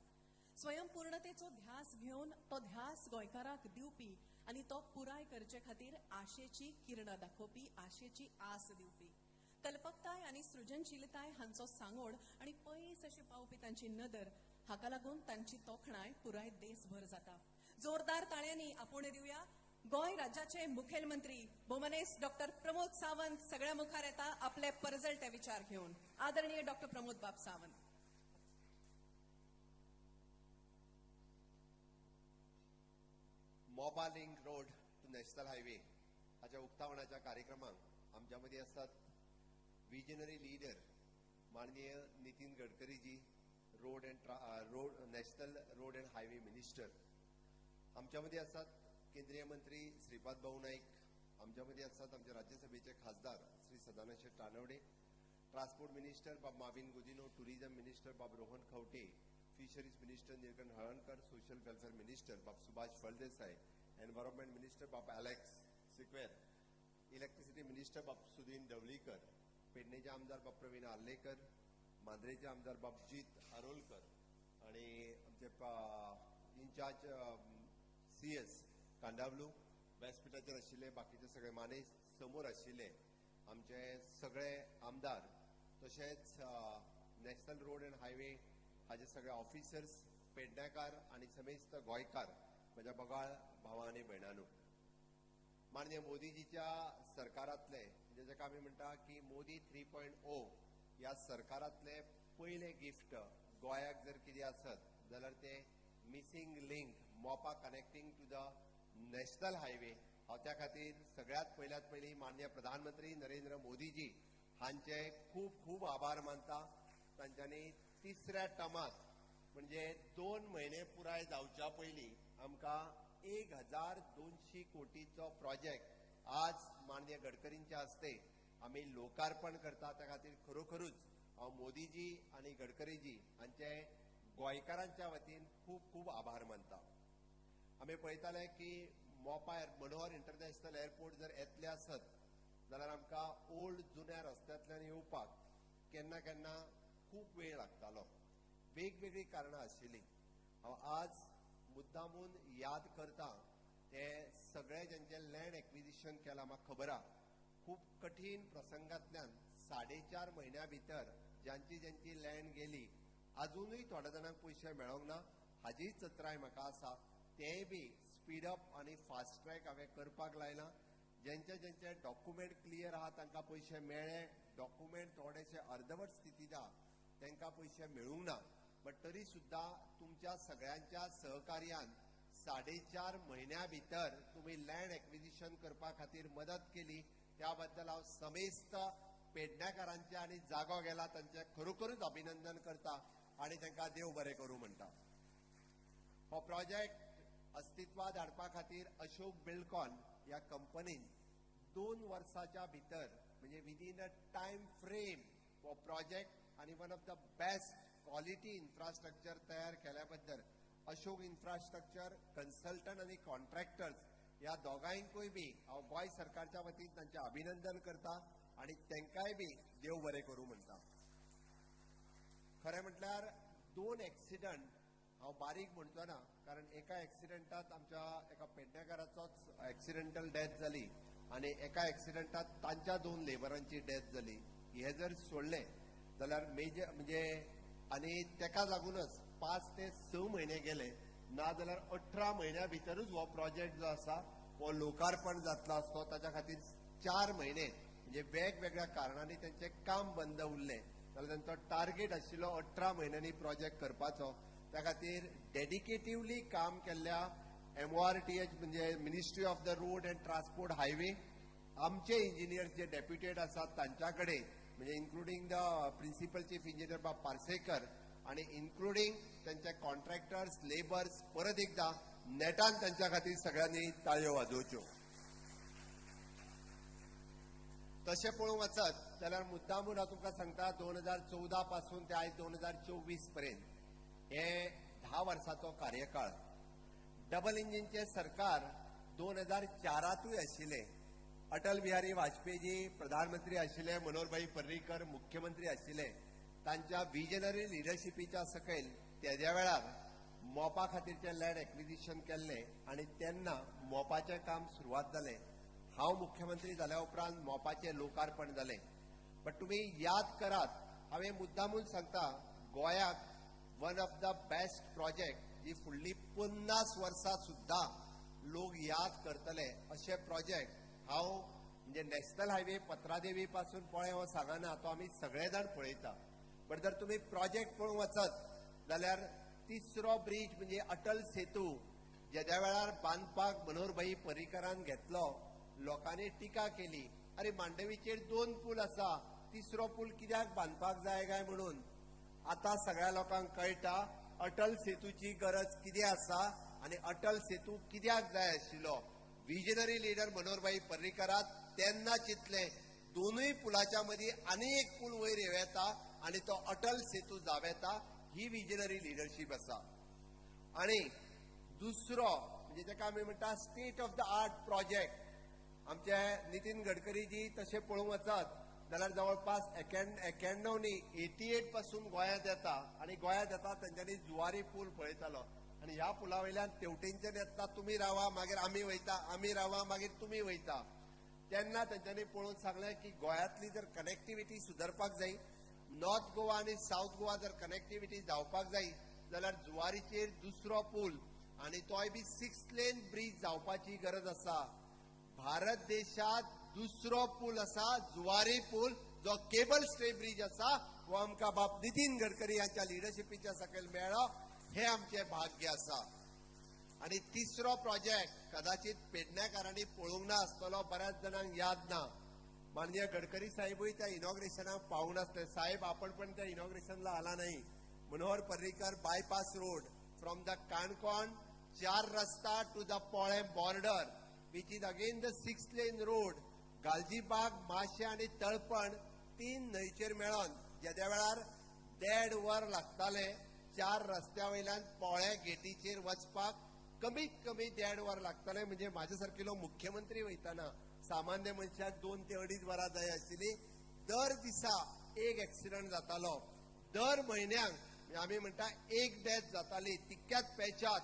[SPEAKER 1] स्वयंपूर्णतेचो ध्यास घेवन तो ध्यास गोंयकाराक दिवपी आनी तो पुराय करचे खातीर आशेची किरणां दाखोवपी, आशेची आस दिवपी, कल्पकताय आनी सृजनशीलताय हांचो सांगोड आनी पयस अशी पावपी तांची नदर, हाका लागून तांची तोखणाय पुराय देशभर जाता। जोरदार ताळ्यांनी आपोवणें दिवया गोंय राज्याचे मुखेलमंत्री भोवमानेस्त डॉक्टर प्रमोद सावंत सगळ्या मुखार येता आपले परजळटे विचार घेवन। आदरणीय डॉक्टर प्रमोद बाब Sawant.
[SPEAKER 8] Mopa link road to national highway हाच्या उक्तावणाच्या कार्यक्रमाक आमच्या मदीं आसात विजनरी लिडर माननीय Nitin गडकरीजी, Road and road National Road and Highway Minister. आमच्या मदीं आसात केंद्रीय मंत्री श्रीपाद भाऊ नाईक, आमच्या मदीं आसात आमचे राज्यसभेचे खासदार श्री सदानंद शेट तानवडे, ट्रान्सपोर्ट मिनिस्टर बाब माविन गुदिन्हो, टुरिझम मिनिस्टर बाब Rohan Khaunte, Fisheries Minister Nilkanth Halarnkar, Social Welfare Minister बाब सुभाष फळदेसाय, एन्व्हायरमेंट मिनिस्टर बाब अलेक्स सिक्वेर, इलेक्ट्रिसिटी मिनिस्टर बाब सुदीन ढवळीकर, पेडणेचे आमदार बाब प्रवीण आर्लेकर, मांद्रेचे आमदार बाब जीत आरोलकर आणि आमचे इन्चार्ज CS Kandavlu, व्यासपीठाचेर आशिल्ले बाकीचे सगळे माने समोर आशिल्ले आमचे सगळे आमदार, तशेंच नॅशनल रोड अँड हायवे हाजे सगळे ऑफिसर्स, पेडणेकार आनी समेस्त गोंयकार, म्हज्या बगाळ भावा आनी भयणांनो, माननीय मोदीजीच्या सरकारांतले, म्हणजे जाका आमी म्हणटा की मोदी 3.0 ह्या सरकारांतले पयले गिफ्ट गोंयाक जर कितें आसत जाल्यार ते missing link Mopa connecting to the national highway. हांव त्या खातीर सगळ्यांत पयल्यात पयलीं माननीय प्रधानमंत्री नरेंद्र मोदीजी हांचे खूब खूब आभार मानता. तांच्यांनी तिसऱ्या टर्मात म्हणजे 2 म्हयने पुराय जावच्या पयलीं आमकां 1200 कोटीचो प्रोजेक्ट आज माननीय गडकरींच्या हस्ते आमी लोकार्पण करता. त्या खातीर खरोखरूच हांव मोदीजी आनी गडकरीजी हांचे गोंयकारांच्या वतीन खूब खूब आभार मानता. आमी पळयताले की मोपा मनोहर इंटरनॅशनल एअरपोर्ट जर येतले आसत जाल्यार आमकां ओल्ड जुन्या रस्त्यांतल्यान येवपाक केन्ना केन्ना खूब वेळ लागतालो. वेगवेगळीं कारणां आशिल्लीं. हांव आज मुद्दामून याद करता ते सगळे ज्यांचे लँड एक्विजिशन केलां, म्हाका खबर आहा खूब कठीण प्रसंगांतल्यान 4.5 म्हयन्या भितर ज्यांची ज्यांची लँड गेली, अजुनूय थोड्या जाणांक पयशे मेळोंक ना हाजीय चत्राय म्हाका आसा. तेंय बी स्पीडअप आनी फास्ट ट्रॅक हांवें करपाक लायलां. ज्यांचे ज्यांचे डॉक्युमेंट क्लियर आहा तांकां पयशे मेळ्ळे, डॉक्युमेंट थोडेशे अर्दवट स्थितींत आहा तांकां पयशे मेळूंक ना, बट तरी सुद्दां तुमच्या सगळ्यांच्या सहकार्यान 4.5 म्हयन्या भितर तुमी लँड एक्विजिशन करपा खातीर मदत केली. त्या बद्दल हांव समेस्त पेडण्याकारांचे आनी जागो गेला तांचे खरोखरूच अभिनंदन करता आनी तांकां देव बरें करूं म्हणटा. हो प्रोजेक्ट अस्तित्वात हाडपा खातीर अशोक बिल्डकॉन ह्या कंपनीन 2 वर्साच्या भितर म्हणजे विदीन अ टायम फ्रेम हो प्रोजेक्ट आनी one of the best quality infrastructure तयार केल्या बद्दल अशोक इन्फ्रास्ट्रक्चर कन्सल्टंट आनी कॉन्ट्रॅक्टर्स ह्या दोगांयकूय बी हांव गोंय सरकारच्या वतीन तांचें अभिनंदन करता आनी तांकांय बी देव बरें करूं म्हणटा. खरें म्हटल्यार 2 एक्सिडंट हांव बारीक म्हणचो ना, कारण एका एक्सिडंटात आमच्या एका पेडणेकाराचोच एक्सिडेंटल डेथ जाली आनी एका एक्सिडंटात तांच्या 2 लेबरांची डेथ जाली. हे जर सोडलें जाल्यार मेजर म्हणजे आनी तेका लागूनच 5 ते 6 म्हयने गेले, ना जाल्यार 18 म्हयन्या भितरूच हो प्रोजेक्ट जो आसा हो लोकार्पण जातलो आसतो. ताच्या खातीर 4 म्हयने म्हणजे वेगवेगळ्या कारणांनी तांचें काम बंद उरलें, जाल्यार तांचो टार्गेट आशिल्लो 18 म्हयन्यांनी प्रोजेक्ट करपाचो. त्या खातीर डेडिकेटिवली काम केल्ल्या MORTH म्हणजे Ministry of the Road and Transport Highway, आमचे इंजिनियर्स जे डेप्युटेड आसात तांच्या कडेन म्हणजे including the principal chief engineer बाब पार्सेकर आनी इन्क्लुडींग तांचे कॉन्ट्रॅक्टर्स, लेबर्स, परत एकदा नेटान तांच्या खातीर सगळ्यांनी ताळयो वाजोवच्यो. तशें पळोवंक वचत जाल्यार मुद्दामून हांव तुमकां सांगता 2014 पासून ते आयज 2024 पर्यंत हे 10 वर्साचो कार्यकाळ. डबल इंजिनचें सरकार 2004तूय आशिल्लें. अटल बिहारी वाजपेयी प्रधानमंत्री आशिल्ले, मनोहरभाई पर्रीकर मुख्यमंत्री आशिल्ले. तांच्या विजनरी लिडरशिपीच्या सकयल तेद्या वेळार मोपा खातीरचें लँड एक्विजिशन केल्लें आनी तेन्ना मोपाचें काम सुरवात जालें. हांव मुख्यमंत्री जाल्या उपरांत मोपाचें लोकार्पण जालें. बट तुमी याद करात, हांवें मुद्दामून सांगता, गोंयाक one of the best project जी फुडली 50 वर्सां सुद्दां लोक याद करतले अशे प्रोजेक्ट हांव म्हणजे नॅशनल हायवे पत्रादेवी पासून पळय हो सांगना, तो आमी सगळे जाण पळयता. बट जर तुमी प्रोजेक्ट पळोवंक वचत जाल्यार तिसरो ब्रीज म्हणजे अटल सेतू जेद्या वेळार बांदपाक मनोहरभाई पर्रीकरान घेतलो, लोकांनी टिका केली, अरे मांडवीचेर 2 पूल आसा, तिसरो पूल कित्याक बांदपाक जाय काय म्हणून. आतां सगळ्या लोकांक कळटा अटल सेतूची गरज कितें आसा आनी अटल सेतू कित्याक जाय आशिल्लो. विजनरी लिडर मनोहरभाई पर्रीकरात तेन्ना चिंतलें दोनूय पुलाच्या मदीं आनी एक पूल वयर येवं येता आनी तो अटल सेतू जावं येता. ही विजनरी लिडरशीप आसा. आनी दुसरो म्हणजे ताका आमी म्हणटा state of the art project. आमचे नितीन गडकरीजी तशें पळोवंक वचत जाल्यार जवळपास 91 न्ही 88 पासून गोंयांत येता आनी गोंयांत येता तेंच्यांनी जुवारी पूल पळयतालो आनी ह्या पुला वयल्यान तेवटेनच्यान येता तुमी रावा मागीर आमी वयता, आमी रावा मागीर तुमी वयता. तेन्ना तेंच्यांनी पळोवन सांगलें की गोंयांतली जर कनेक्टिविटी सुदारपाक जाय, नॉर्थ गोवा आनी सावथ गोवा जर कनेक्टिविटी जावपाक जाय जाल्यार जुवारीचेर दुसरो पूल आनी तोय बी 6 लेन ब्रीज जावपाची गरज आसा. भारत देशात दुसरो पूल आसा जुवारी पूल, जो केबल स्टे ब्रीज आसा, हो आमकां बाब नितीन गडकरी हांच्या लिडरशिपीच्या सकयल मेळ्ळो. हे आमचें भाग्य आसा. आनी तिसरो प्रोजेक्ट कदाचित पेडण्याकारांनी पळोवंक ना आसतलो, बऱ्याच जाणांक याद ना. माननीय गडकरी साहेबूय त्या इनॉग्रेशनाक पावूंक नासले. साहेब आपण पण त्या इनॉग्रेशनला आला नाही. Manohar Parrikar bypass road from the Canacona 4 Rasta to the Polem border, which is again the 6 lane road. Galgibag, Mashem आनी तळपण 3 न्हंयचेर मेळोन जेद्या वेळार 1.5 वर लागताले 4 रस्त्या वयल्यान पोळे गेटीचेर वचपाक कमीत कमी 1.5 वर लागताले. म्हणजे म्हाज्या सारकेलो मुख्यमंत्री वयताना सामान्य मनशाक 2 ते 2.5 वरां जाय आशिल्ली. दर दिसा एक एक्सिडंट जातालो, दर म्हयन्याक आमी म्हणटा एक डेथ जाताली. तितक्याच पेचात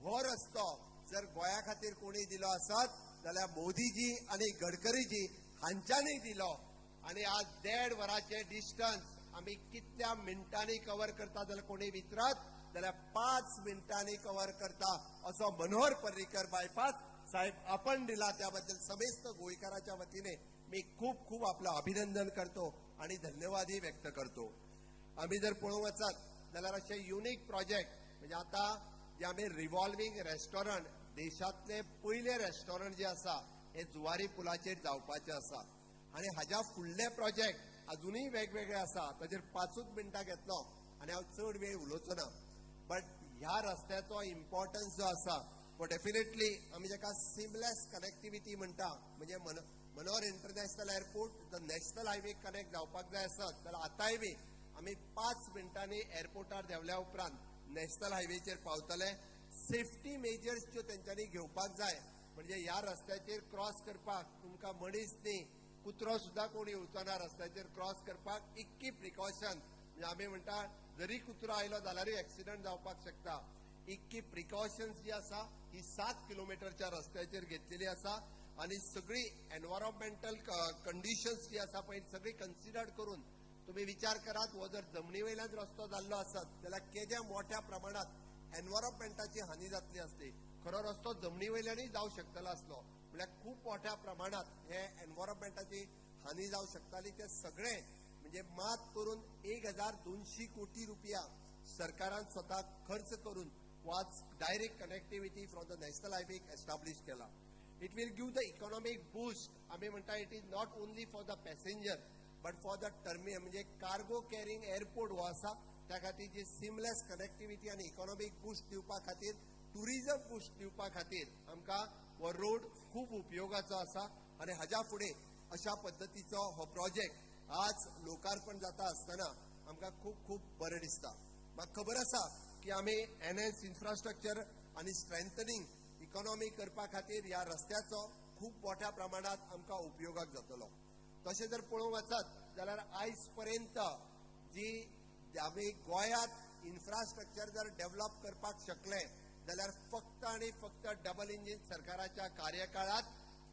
[SPEAKER 8] हो रस्तो जर गोंया खातीर कोणी दिलो आसत जाल्यार मोदीजी आनी गडकरीजी हांच्यांनी दिलो. आनी आज 1.5 वरांचें डिस्टन्स आमी कितल्या मिनटांनी कवर करता जाल्यार कोणी विचारत जाल्यार 5 मिनटांनी कवर करता असो मनोहर पर्रीकर बायपास साहेब आपण दिला. त्याबद्दल समेस्त गोंयकाराच्या वतीने मी खूब खूब आपलं अभिनंदन करतो आणि धन्यवादही व्यक्त करतो. आमी जर पळोवंक वचत जाल्यार अशे युनीक प्रोजेक्ट म्हणजे आतां जे आमी रिव्हॉल्विंग रेस्टॉरंट, देशांतले पयले रेस्टॉरंट जे आसा हे जुवारी पुलाचेर जावपाचें आसा. आनी हाज्या फुडले प्रोजेक्ट अजुनूय वेगवेगळे आसा. ताचेर 5 मिनटां घेतलो आनी हांव चड वेळ उलोवचो ना. बट ह्या रस्त्याचो इम्पॉर्टन्स जो आसा तो डेफिनेटली आमी जाका सिमलेस कनेक्टिविटी म्हणटा, म्हणजे Manohar international airport the national highway connect जावपाक जाय आसत जाल्यार आतांय बी आमी 5 मिनटांनी एअरपोर्टार देंवल्या उपरांत नॅशनल हायवेचेर पावतले. सेफ्टी मेजर्स ज्यो तेंच्यांनी घेवपाक जाय, म्हणजे ह्या रस्त्याचेर क्रॉस करपाक तुमकां मनीस न्ही कुत्रो सुद्दां कोण येवचो ना रस्त्याचेर क्रॉस करपाक. इतकी प्रिकॉशन, म्हणजे आमी म्हणटा जरी कुत्रो आयलो जाल्यारूय एक्सिडंट जावपाक शकता. इतकी प्रिकॉशन्स जी आसा ही 7 किलोमिटरच्या रस्त्याचेर घेतलेली आसा. आनी सगळी एनवायरमेंटल कंडिशन्स जी आसा पळय सगळी कन्सिडर करून तुम्ही विचार करात, हो जर जमनी वयल्यान रस्तो जाल्लो आसत जाल्यार केद्या मोठ्या प्रमाणात एनवायरमेंटाची हानी जातली आसली. खरो रस्तो जमनी वयल्यानूय जावं शकतलो आसलो, म्हणल्यार खूब मोठ्या प्रमाणात हे एनवायरमेंटाची हानी जावं शकताली. ते सगळे म्हणजे मात करून 1200 कोटी रुपया सरकारान स्वता खर्च करून was direct connectivity from the national highway establish केला. It will give the economic boost. आमी म्हणटा it is not only for the passenger but for the terminal, म्हणजे कार्गो कॅरिंग एअरपोर्ट हो आसा त्या खातीर जी सिमलेस कनेक्टिविटी आनी इकॉनॉमीक बूस्ट दिवपा खातीर, टुरिझम बूस्ट दिवपा खातीर आमकां हो रोड खूब उपयोगाचो आसा. आनी हाज्या फुडें अशा पद्दतीचो हो प्रोजेक्ट आज लोकार्पण जाता आसतना आमकां खूब खूब बरें दिसता. म्हाका खबर आसा की आमी एनएस इन्फ्रास्ट्रक्चर आनी स्ट्रेंथनिंग इकॉनॉमी करपा खातीर ह्या रस्त्याचो खूब मोठ्या प्रमाणात आमकां उपयोगाक जातलो. तशें जर पळोवंक वचत जाल्यार आयज पर्यंत जी आमी गोंयांत इन्फ्रास्ट्रक्चर जर डेव्हलप करपाक शकले जाल्यार फक्त आनी फक्त डबल इंजीन सरकाराच्या कार्यकाळात,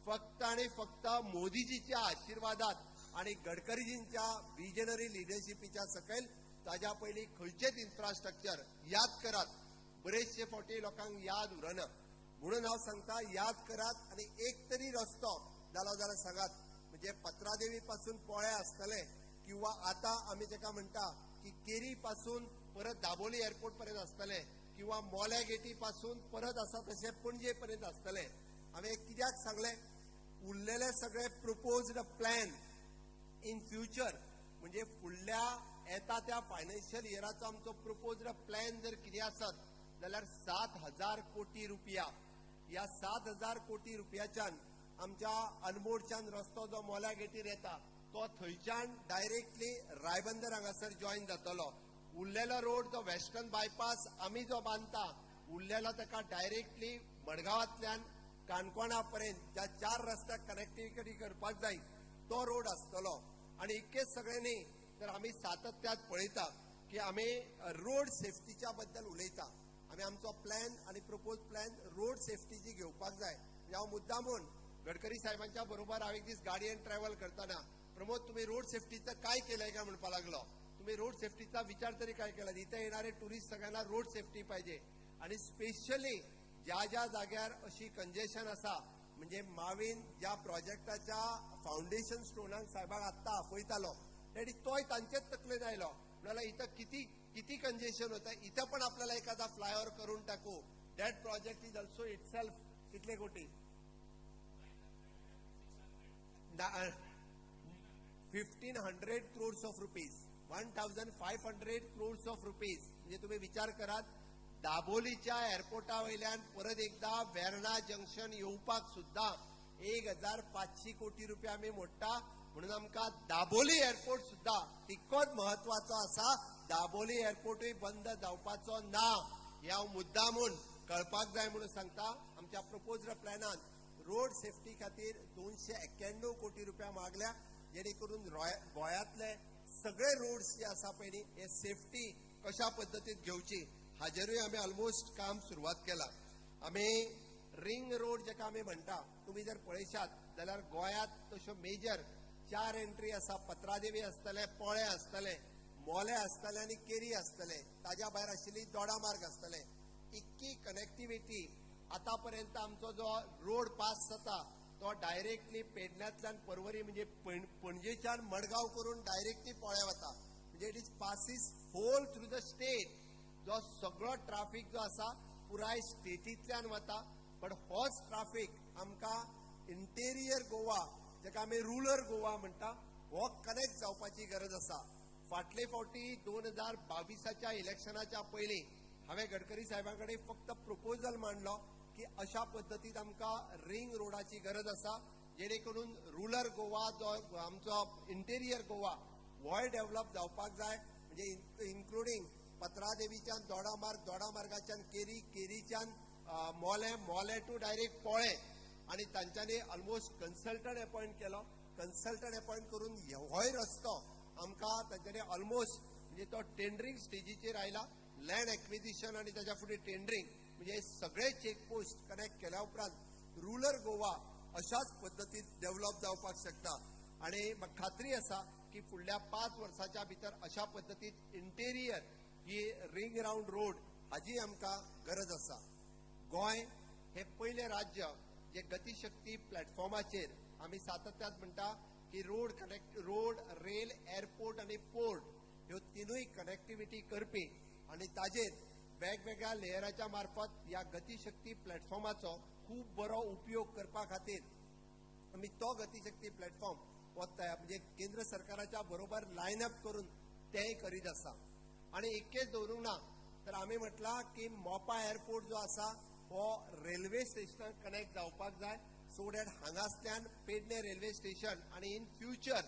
[SPEAKER 8] फक्त आनी फक्त मोदीजीच्या आशिर्वादात आनी गडकरीजींच्या विजनरी लिडरशिपीच्या सकयल. ताज्या पयलीं खंयचेच इन्फ्रास्ट्रक्चर याद करात, बरेचशे फावटी लोकांक याद उरना, म्हणून हांव सांगता याद करात आनी एक तरी रस्तो जालो जाल्यार सांगात, म्हणजे पत्रादेवी पासून पोळे आसतले किंवा आतां आमी ताका म्हणटा की केरी पासून परत दाबोली एअरपोर्ट पर्यंत आसतले किंवा मोल्या गेटी पासून परत आसा तशें पणजे पर्यंत आसतले. हांवें कित्याक सांगलें, उरलेले सगळे प्रोपोज्ड प्लॅन इन फ्युचर, म्हणजे फुडल्या येता त्या फायनान्शियल इयराचो आमचो प्रपोज्ड प्लॅन जर कितें आसत जाल्यार 7,000 कोटी रुपया. ह्या 7,000 कोटी रुपयाच्यान आमच्या अनमोडच्यान रस्तो जो मोल्या गेटीर येता तो थंयच्यान डायरेक्टली रायबंदर हांगासर जॉयन जातलो. उरलेलो रोड जो वेस्टर्न बायपास आमी जो बांदता उरलेलो ताका डायरेक्टली मडगांवांतल्यान काणकोणा पर्यंत ज्या 4 रस्त्याक कनेक्टिविटी करपाक जाय तो रोड आसतलो. आनी इतकेच सगळें न्ही तर आमी सातत्यात पळयता की आमी रोड सेफ्टीच्या बद्दल उलयता. आमी आमचो प्लॅन आनी प्रपोज प्लॅन रोड सेफ्टीची घेवपाक जाय. हांव मुद्दामून गडकरी साहेबांच्या बरोबर हांव एक दीस गाडयेन ट्रॅव्हल करतना, प्रमोद तुम्ही रोड सेफ्टीचं काय केलंय काय म्हणपाक लागलो. तुम्ही रोड सेफ्टीचा विचार तरी काय केला? इथे येणारे टुरिस्ट सगळ्यांना रोड सेफ्टी पाहिजे. आणि स्पेशली ज्या ज्या जाग्यार अशी कंजेशन आसा म्हणजे मावीन ज्या प्रोजेक्टाच्या फाउंडेशन स्टोनाक साहेबाक आत्तां आपयतालो तरी तोय तांचेच तकलेन आयलो. म्हणल्यार इथं किती किती कंजेशन होतं, इथं पण आपल्याला एखादा फ्लायओव्हर करून टाकू. That project is also itself कितले कोटी? 1,500 crores of rupees, 1,500 crores of rupees. म्हणजे तुम्ही विचार करात, दाबोलीच्या एअरपोर्टा वयल्यान परत एकदा वेर्णा जंक्शन येवपाक सुद्दां 1,500 कोटी रुपया आमी मोडटा. म्हणून आमकां दाबोली एअरपोर्ट सुद्दां तितकोच म्हत्वाचो आसा. दाबोली एअरपोर्टूय बंद जावपाचो ना हे हांव मुद्दामून कळपाक जाय म्हणून सांगता. आमच्या प्रपोज्ड प्लॅनान रोड सेफ्टी खातीर 291 कोटी रुपया मागल्या, जेणे करून गोंयांतले सगळे रोड्स जे आसा पळय न्ही हे सेफ्टी कशा पद्दतीन घेवची हाजेरूय आमी ऑलमोस्ट काम सुरवात केला. आमी रिंग रोड जेका आमी म्हणटा, तुमी जर पळयशात जाल्यार गोंयांत तश्यो मेजर 4 एंट्री आसा. पत्रादेवी आसतले, पोळे आसतले, मोले आसतले आनी केरी आसतले. ताज्या भायर आशिल्ली दोडा मार्ग आसतले. इतकी कनेक्टिविटी आतापर्यंत आमचो जो रोड पास जाता तो डायरेक्टली पेडण्यांतल्यान परवरी म्हणजे पणजेच्यान मडगांव करून डायरेक्टली पोळ्या वता. म्हणजे it is passes whole through the state. जो सगळो ट्राफीक जो आसा पुराय स्टेटींतल्यान वता. बट होच ट्राफीक आमकां इंटेरियर गोवा जेका आमी रुरल गोवा म्हणटा हो कनेक्ट जावपाची गरज आसा. फाटले फावटी 2022 इलेक्शनाच्या पयलीं हांवें गडकरी साहेबां कडेन फक्त प्रपोजल मांडलो की अशा पद्दतीन आमकां रिंग रोडाची गरज आसा, जेणे करून रुरल गोवा जो आमचो इंटेरियर गोवा होय डेव्हलप जावपाक जाय. म्हणजे इन्क्लुडींग पत्रादेवीच्यान दोडा मार्ग, दोडा मार्गाच्यान केरी, केरीच्यान मोले, मोले टू डायरेक्ट पोळे. आनी तांच्यांनी ऑलमोस्ट कन्सल्टंट अपॉयंट केलो. कन्सल्टंट अपॉयंट करून होय रस्तो आमकां तांच्यांनी ऑलमोस्ट म्हणजे तो टेंडरींग स्टेजीचेर आयला. लँड एक्विजिशन आनी ताच्या फुडें टेंडरींग म्हणजे सगळे चेकपोस्ट कनेक्ट केल्या उपरांत रुरल गोवा अशाच पद्दतीन डेव्हलप जावपाक शकता. आनी म्हाका खात्री आसा की फुडल्या 5 वर्साच्या भितर अशा पद्दतीन इंटेरियर ही रिंग रावंड रोड हाजी आमकां गरज आसा. गोंय हे पयलें राज्य जे गतिशक्ती प्लॅटफॉर्माचेर आमी सातत्यात म्हणटा की road connect, road, rail, airport आनी पोर्ट ह्यो तिनूय कनेक्टिविटी करपी आनी ताजेर वेगवेगळ्या लेयराच्या मार्फत ह्या गतिशक्ती प्लॅटफॉर्माचो खूब बरो उपयोग करपा खातीर आमी तो गतिशक्ती प्लॅटफॉर्म हो तयार म्हणजे केंद्र सरकाराच्या बरोबर लायन अप करून तेय करीत आसा. आनी इतकेंच दवरूंक ना तर आमी म्हटलां की मोपा एअरपोर्ट जो आसा हो रेल्वे स्टेशनाक कनेक्ट जावपाक जाय, सो that हांगासल्यान पेडणे रेल्वे स्टेशन आनी इन फ्युचर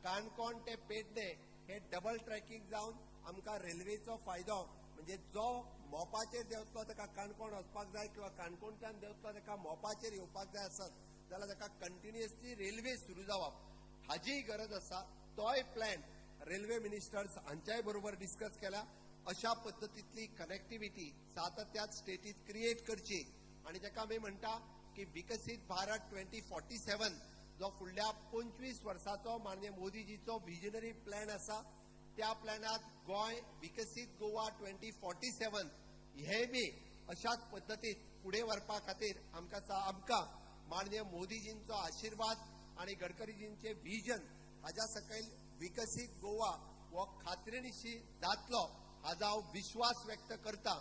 [SPEAKER 8] काणकोण ते पेडणे हे डबल ट्रॅकिंग जावन आमकां रेल्वेचो फायदो म्हणजे जो मोपाचेर देंवतलो ताका काणकोण वचपाक जाय किंवा काणकोणच्यान देंवतलो ताका मोपाचेर येवपाक जाय आसत जाल्यार ताका कंटिन्युअसली रेल्वे सुरू जावप हाजीय गरज आसा. तोय प्लॅन रेल्वे मिनिस्टर्स हांच्याय बरोबर डिस्कस केला. अशा पद्दतींतली कनेक्टिविटी सातत्यात स्टेटीत क्रिएट करची आनी ताका आमी म्हणटा की विकसीत भारत 2047 जो फुडल्या 25 वर्साचो माननीय मोदीजीचो विजनरी प्लॅन आसा त्या प्लॅनात गोंय विकसीत गोवा 2047 हे बी अशाच पद्दतीत फुडें व्हरपा खातीर आमकां माननीय मोदीजींचो आशिर्वाद आनी गडकरीजींचे विजन हाज्या सकयल विकसीत गोवा हो खात्रीनिशी जातलो हाजो हांव विश्वास व्यक्त करता.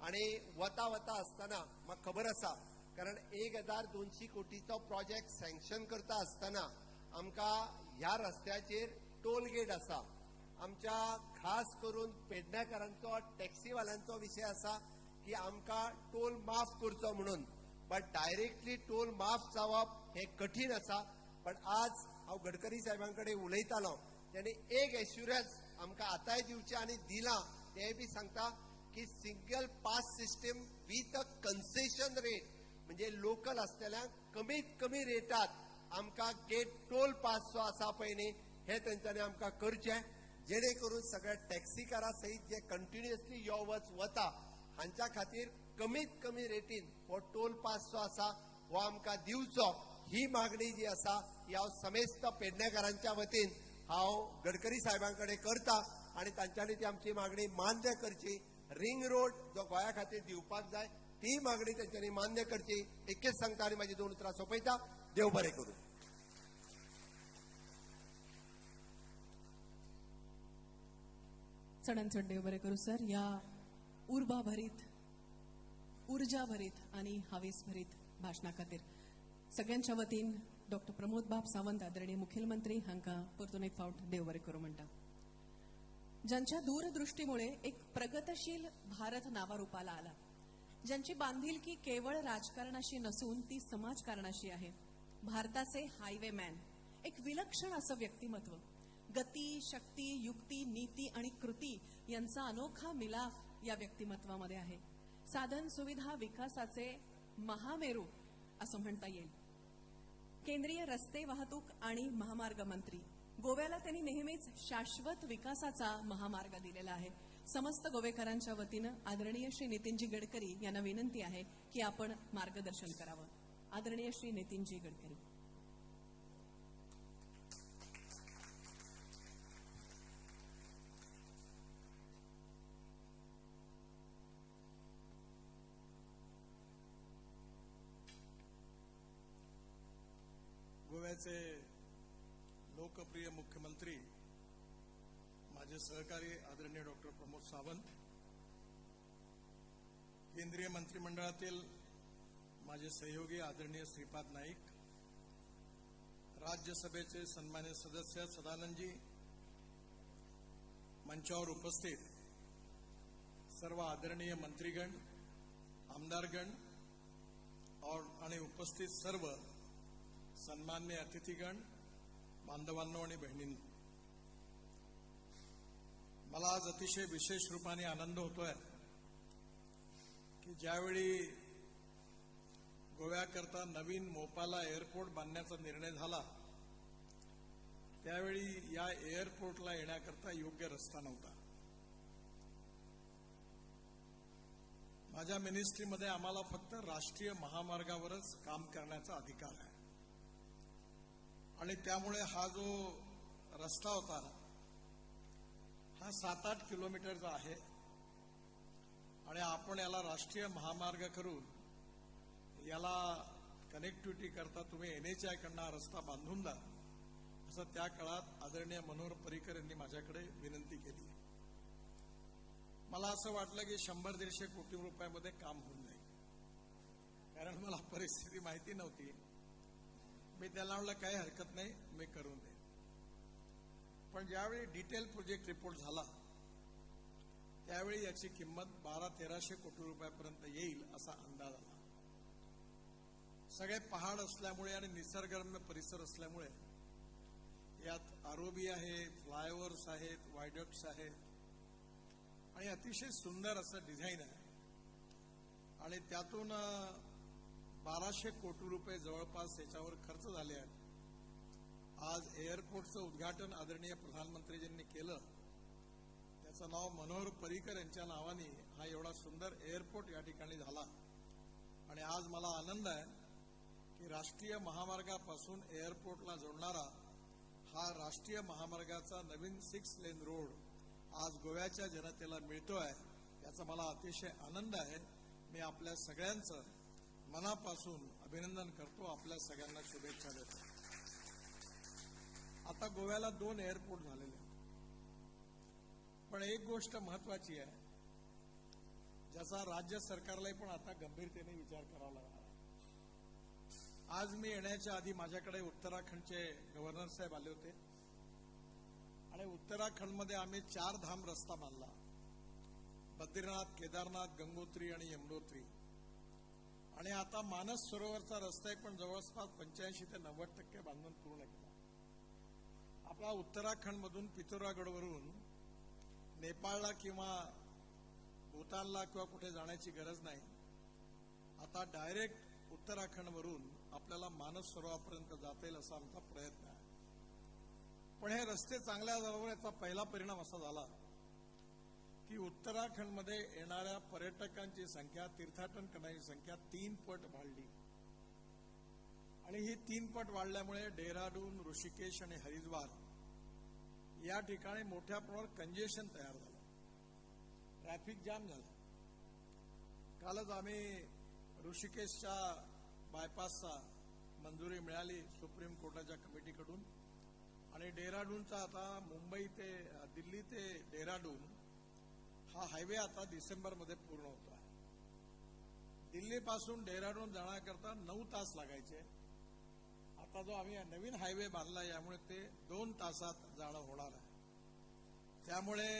[SPEAKER 8] आनी वता वता आसतना म्हाका खबर आसा, कारण 1,200 कोटीचो प्रोजेक्ट सँक्शन करता आसतना आमकां ह्या रस्त्याचेर टोल गेट आसा. आमच्या खास करून पेडणेकारांचो टॅक्सीवाल्यांचो विशय आसा की आमकां टोल माफ करचो म्हणून, बट डायरेक्टली टोल माफ जावप हे कठीण आसा. पण आज हांव गडकरी साहेबां कडेन उलयतालो, तेणी एक एश्युरन्स आमकां आतांय दिवचें आनी दिलां, तेंय बी सांगता की single pass system with a concession rate, म्हणजे लोकल आसतल्यांक कमीत कमी रेटात आमकां गेट टोल पास जो आसा पळय न्ही, हे तेंच्यांनी आमकां करचें, जेणे करून सगळ्या टॅक्सीकारां सयत जे कंटिन्युअसली यो वच वता हांच्या खातीर कमीत कमी रेटीन हो टोल पास जो आसा हो आमकां दिवचो. ही मागणी जी आसा ही हांव समेस्त पेडणेकारांच्या वतीन हांव गडकरी साहेबां कडेन करता आनी तांच्यांनी ती आमची मागणी मान्य करची. रिंग रोड जो गोंया खातीर दिवपाक जाय ती मागणी तेंच्यांनी मान्य करची. एकच सांगता आनी म्हाजी दोन उतरां सोंपयता. देव बरें करूं.
[SPEAKER 1] चडान चड देव बरें करूं सर. ह्या उर्बा भरीत, उर्जा भरीत आनी हावेस भरीत भाशणा खातीर सगळ्यांच्या वतीन डॉक्टर प्रमोद बाब सावंत आदरणीय मुखेलमंत्री हांकां परतून एक फावट देव बरें करूं म्हणटा. ज्यांच्या दूरदृष्टीमुळे एक प्रगतशील भारत नावारूपाला आला, ज्यांची बांधिलकी केवळ राजकारणाशी नसून ती समाजकारणाशी आहे, भारताचे हायवे मॅन, एक विलक्षण असं व्यक्तिमत्व, गती, शक्ती, युक्ती, नीती आणि कृती यांचा अनोखा मिलाफ या व्यक्तिमत्वामध्ये आहे. साधन सुविधा विकासाचे महामेरू असं म्हणता येईल. केंद्रीय रस्ते वाहतूक आणि महामार्ग मंत्री, गोव्याला त्यांनी नेहमीच शाश्वत विकासाचा महामार्ग दिलेला आहे. समस्त गोवेकरांच्या वतीनं आदरणीय श्री नितीनजी गडकरी यांना विनंती आहे की आपण मार्गदर्शन करावं. आदरणीय श्री नितीनजी गडकरी.
[SPEAKER 9] गोव्याचे लोकप्रिय मुख्यमंत्री माझे सहकारी आदरणीय डॉक्टर प्रमोद सावंत, केंद्रीय मंत्रिमंडळातील माझे सहयोगी आदरणीय श्रीपाद नाईक, राज्यसभेचे सन्मान्य सदस्य सदानंदजी, मंचावर उपस्थित सर्व आदरणीय मंत्रीगण, आमदारगण और आणि उपस्थित सर्व सन्मान्य अतिथीगण, बांधवांनो आणि बहिणींनो, मला आज अतिशय विशेष रूपाने आनंद होतोय की ज्यावेळी गोव्याकरता नवीन मोपाला एअरपोर्ट बांधण्याचा निर्णय झाला त्यावेळी या एअरपोर्टला येण्याकरता योग्य रस्ता नव्हता. माझ्या मिनिस्ट्रीमध्ये आम्हाला फक्त राष्ट्रीय महामार्गावरच काम करण्याचा अधिकार आहे आणि त्यामुळे हा जो रस्ता होता हा 7-8 किलोमीटरचा आहे आणि आपण याला राष्ट्रीय महामार्ग करून याला कनेक्टिव्हिटी करता तुम्ही NHI कडनं हा रस्ता बांधून द्या असं त्या काळात आदरणीय मनोहर पर्रिकर यांनी माझ्याकडे विनंती केली. मला असं वाटलं की 100-150 कोटी रुपयामध्ये काम होऊन जाईल, कारण मला परिस्थिती माहिती नव्हती. मी त्याला म्हणलं काही हरकत नाही, मी करून देईन. पण ज्यावेळी डिटेल प्रोजेक्ट रिपोर्ट झाला त्यावेळी याची किंमत 1200-1300 कोटी रुपयापर्यंत येईल असा अंदाज आला. सगळे पहाड असल्यामुळे आणि निसर्गरम्य परिसर असल्यामुळे यात आरोबी आहे, फ्लायओव्हर्स आहेत, वायडक्ट्स आहेत आणि अतिशय सुंदर असं डिझाईन आहे आणि त्यातून 1200 कोटी रुपये जवळपास याच्यावर खर्च झाले आहेत. आज एअरपोर्टचं उद्घाटन आदरणीय प्रधानमंत्रीजींनी केलं, त्याचं नाव मनोहर पर्रिकर यांच्या नावाने हा एवढा सुंदर एअरपोर्ट या ठिकाणी झाला. आणि आज मला आनंद आहे की राष्ट्रीय महामार्गापासून एअरपोर्टला जोडणारा हा राष्ट्रीय महामार्गाचा नवीन 6 लेन रोड आज गोव्याच्या जनतेला मिळतोय, याचा मला अतिशय आनंद आहे. मी आपल्या सगळ्यांचं मनापासून अभिनंदन करतो, आपल्या सगळ्यांना शुभेच्छा देतो. आता गोव्याला 2 एअरपोर्ट झालेले आहेत, पण एक गोष्ट महत्वाची आहे ज्याचा राज्य सरकारलाही पण आता गंभीरतेने विचार करावा लागणार आहे. आज मी येण्याच्या आधी माझ्याकडे उत्तराखंडचे गव्हर्नर साहेब आले होते. आणि उत्तराखंडमध्ये आम्ही 4 धाम रस्ता बांधला, बद्रीनाथ, केदारनाथ, गंगोत्री आणि यमुनोत्री. आणि आता मानस सरोवरचा रस्ता पण जवळपास 85 ते 90% बांधून पूर्ण केला. आपला उत्तराखंडमधून पिथोरागडवरून नेपाळला किंवा भूतानला किंवा कुठे जाण्याची गरज नाही. आता डायरेक्ट उत्तराखंडवरून आपल्याला मानस सरोवरापर्यंत जाता येईल असा आमचा प्रयत्न आहे. पण हे रस्ते चांगल्या झाल्यावर याचा पहिला परिणाम असा झाला की उत्तराखंडमध्ये येणाऱ्या पर्यटकांची संख्या, तीर्थाटन करण्याची संख्या 3 पट वाढली. आणि ही 3 पट वाढल्यामुळे डेहराडून, ऋषिकेश आणि हरिद्वार या ठिकाणी मोठ्या प्रमाणावर कंजेशन तयार झालं, ट्रॅफिक जाम झालं. कालच आम्ही ऋषिकेशच्या बायपासचा मंजुरी मिळाली सुप्रीम कोर्टाच्या कमिटीकडून आणि डेहराडूनचा आता मुंबई ते दिल्ली ते डेहराडून हा हायवे आता डिसेंबरमध्ये पूर्ण होतो आहे. दिल्लीपासून डेहराडून जाण्याकरता 9 तास लागायचे, आता जो आम्ही नवीन हायवे बांधला यामुळे ते 2 तासात जाणं होणार आहे. त्यामुळे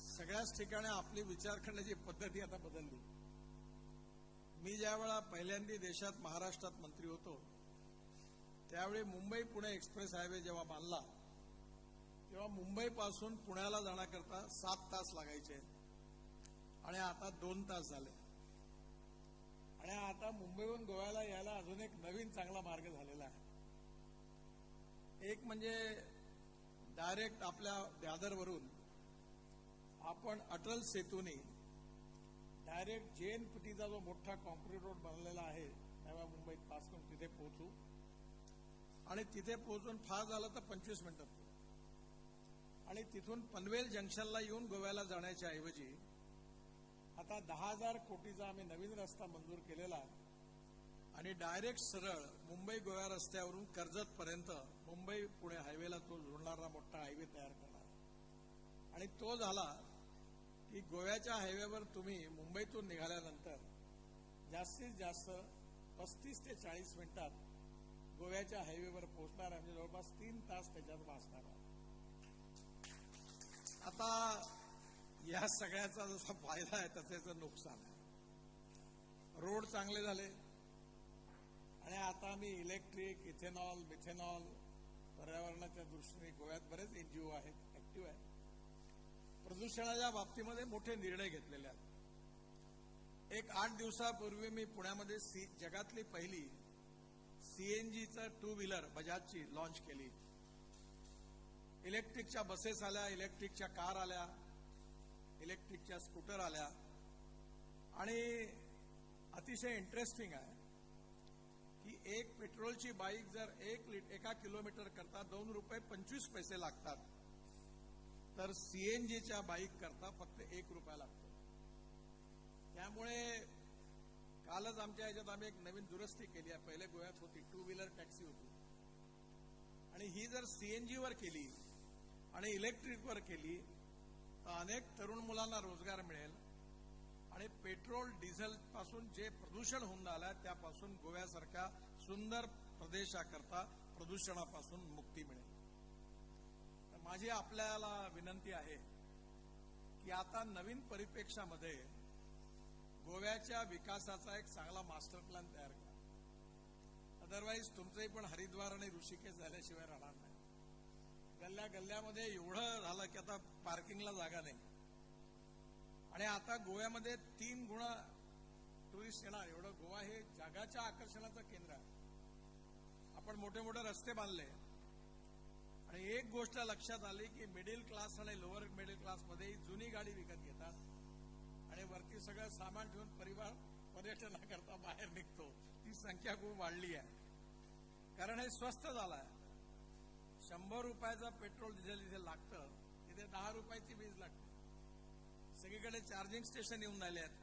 [SPEAKER 9] सगळ्याच ठिकाणी आपली विचार करण्याची पद्धती आता बदलली. मी ज्यावेळा पहिल्यांदा देशात महाराष्ट्रात मंत्री होतो त्यावेळी मुंबई पुणे एक्सप्रेस हायवे जेव्हा बांधला तेव्हा मुंबईपासून पुण्याला जाण्याकरता 7 तास लागायचे आणि आता 2 तास झाले. आणि आता मुंबईहून गोव्याला यायला अजून एक नवीन चांगला मार्ग झालेला आहे. एक म्हणजे डायरेक्ट आपल्या दादरवरून आपण अटल सेतूने डायरेक्ट JNPTचा जो मोठा कॉन्क्रीट रोड बनलेला आहे नव्या मुंबईत पास करून तिथे पोहोचू आणि तिथे पोहोचून फार झालं तर 25 मिनिटात पोहोचू. आणि तिथून पनवेल जंक्शनला येऊन गोव्याला जाण्याच्या ऐवजी आता 10,000 कोटीचा आम्ही नवीन रस्ता मंजूर केलेला आणि डायरेक्ट सरळ मुंबई गोवा रस्त्यावरून कर्जतपर्यंत मुंबई पुणे हायवेला तो जोडणारा मोठा हायवे तयार करणार. आणि तो झाला की गोव्याच्या हायवेवर तुम्ही मुंबईतून निघाल्यानंतर जास्तीत जास्त 35 ते 40 मिनिटात गोव्याच्या हायवेवर पोहोचणार आहे. म्हणजे जवळपास 3 तास त्याच्यात वाचणार आहे. आता या सगळ्याचा जसा फायदा आहे तसं याचं नुकसान आहे. रोड चांगले झाले आणि आता आम्ही इलेक्ट्रिक, इथेनॉल, मिथेनॉल पर्यावरणाच्या दृष्टीने गोव्यात बरेच NGO आहेत, ऍक्टिव्ह आहेत. प्रदूषणाच्या बाबतीमध्ये मोठे निर्णय घेतलेले आहेत. एक 8 दिवसापूर्वी मी पुण्यामध्ये जगातली पहिली CNGचं 2 व्हीलर बजाजची लॉन्च केली. इलेक्ट्रिकच्या बसेस आल्या, इलेक्ट्रिकच्या कार आल्या, इलेक्ट्रिकच्या स्कूटर आल्या. आणि अतिशय इंटरेस्टिंग आहे की एक पेट्रोलची बाईक जर 1 किलोमीटर करता 2 रुपये 25 पैसे लागतात तर CNGच्या बाईक करता फक्त 1 रुपया लागतो. त्यामुळे कालच आमच्या ह्याच्यात आम्ही एक नवीन दुरुस्ती केली आहे. पहिले गोव्यात होती 2 व्हीलर टॅक्सी होती आणि ही जर CNGवर केली आणि इलेक्ट्रिकवर केली तर अनेक तरुण मुलांना रोजगार मिळेल आणि पेट्रोल डिझेल पासून जे प्रदूषण होऊन राहिलं त्यापासून गोव्यासारख्या सुंदर प्रदेशाकरता प्रदूषणापासून मुक्ती मिळेल. तर माझी आपल्याला विनंती आहे की आता नवीन परिप्रेक्ष्यामध्ये गोव्याच्या विकासाचा एक चांगला मास्टर प्लॅन तयार करा. अदरवाईज तुमचंही पण हरिद्वार आणि ऋषिकेश झाल्याशिवाय राहणार नाही. गल्ल्या गल्ल्यामध्ये एवढं झालं की आता पार्किंगला जागा नाही. आणि आता गोव्यामध्ये 3 गुणा टुरिस्ट येणार, एवढं गोवा हे जगाच्या आकर्षणाचं केंद्र आहे. आपण मोठे मोठे रस्ते बांधले आणि एक गोष्ट लक्षात आली की मिडल क्लास आणि लोअर मिडल क्लासमध्ये जुनी गाडी विकत घेतात आणि वरती सगळं सामान ठेवून परिवार पर्यटनाकरता बाहेर निघतो. ती संख्या खूप वाढली आहे कारण हे स्वस्त झालं आहे. 100 रुपयाचा पेट्रोल डिझेल इथे लागतं, तिथे 10 रुपयाची वीज लागते. सगळीकडे चार्जिंग स्टेशन येऊन राहिले आहेत.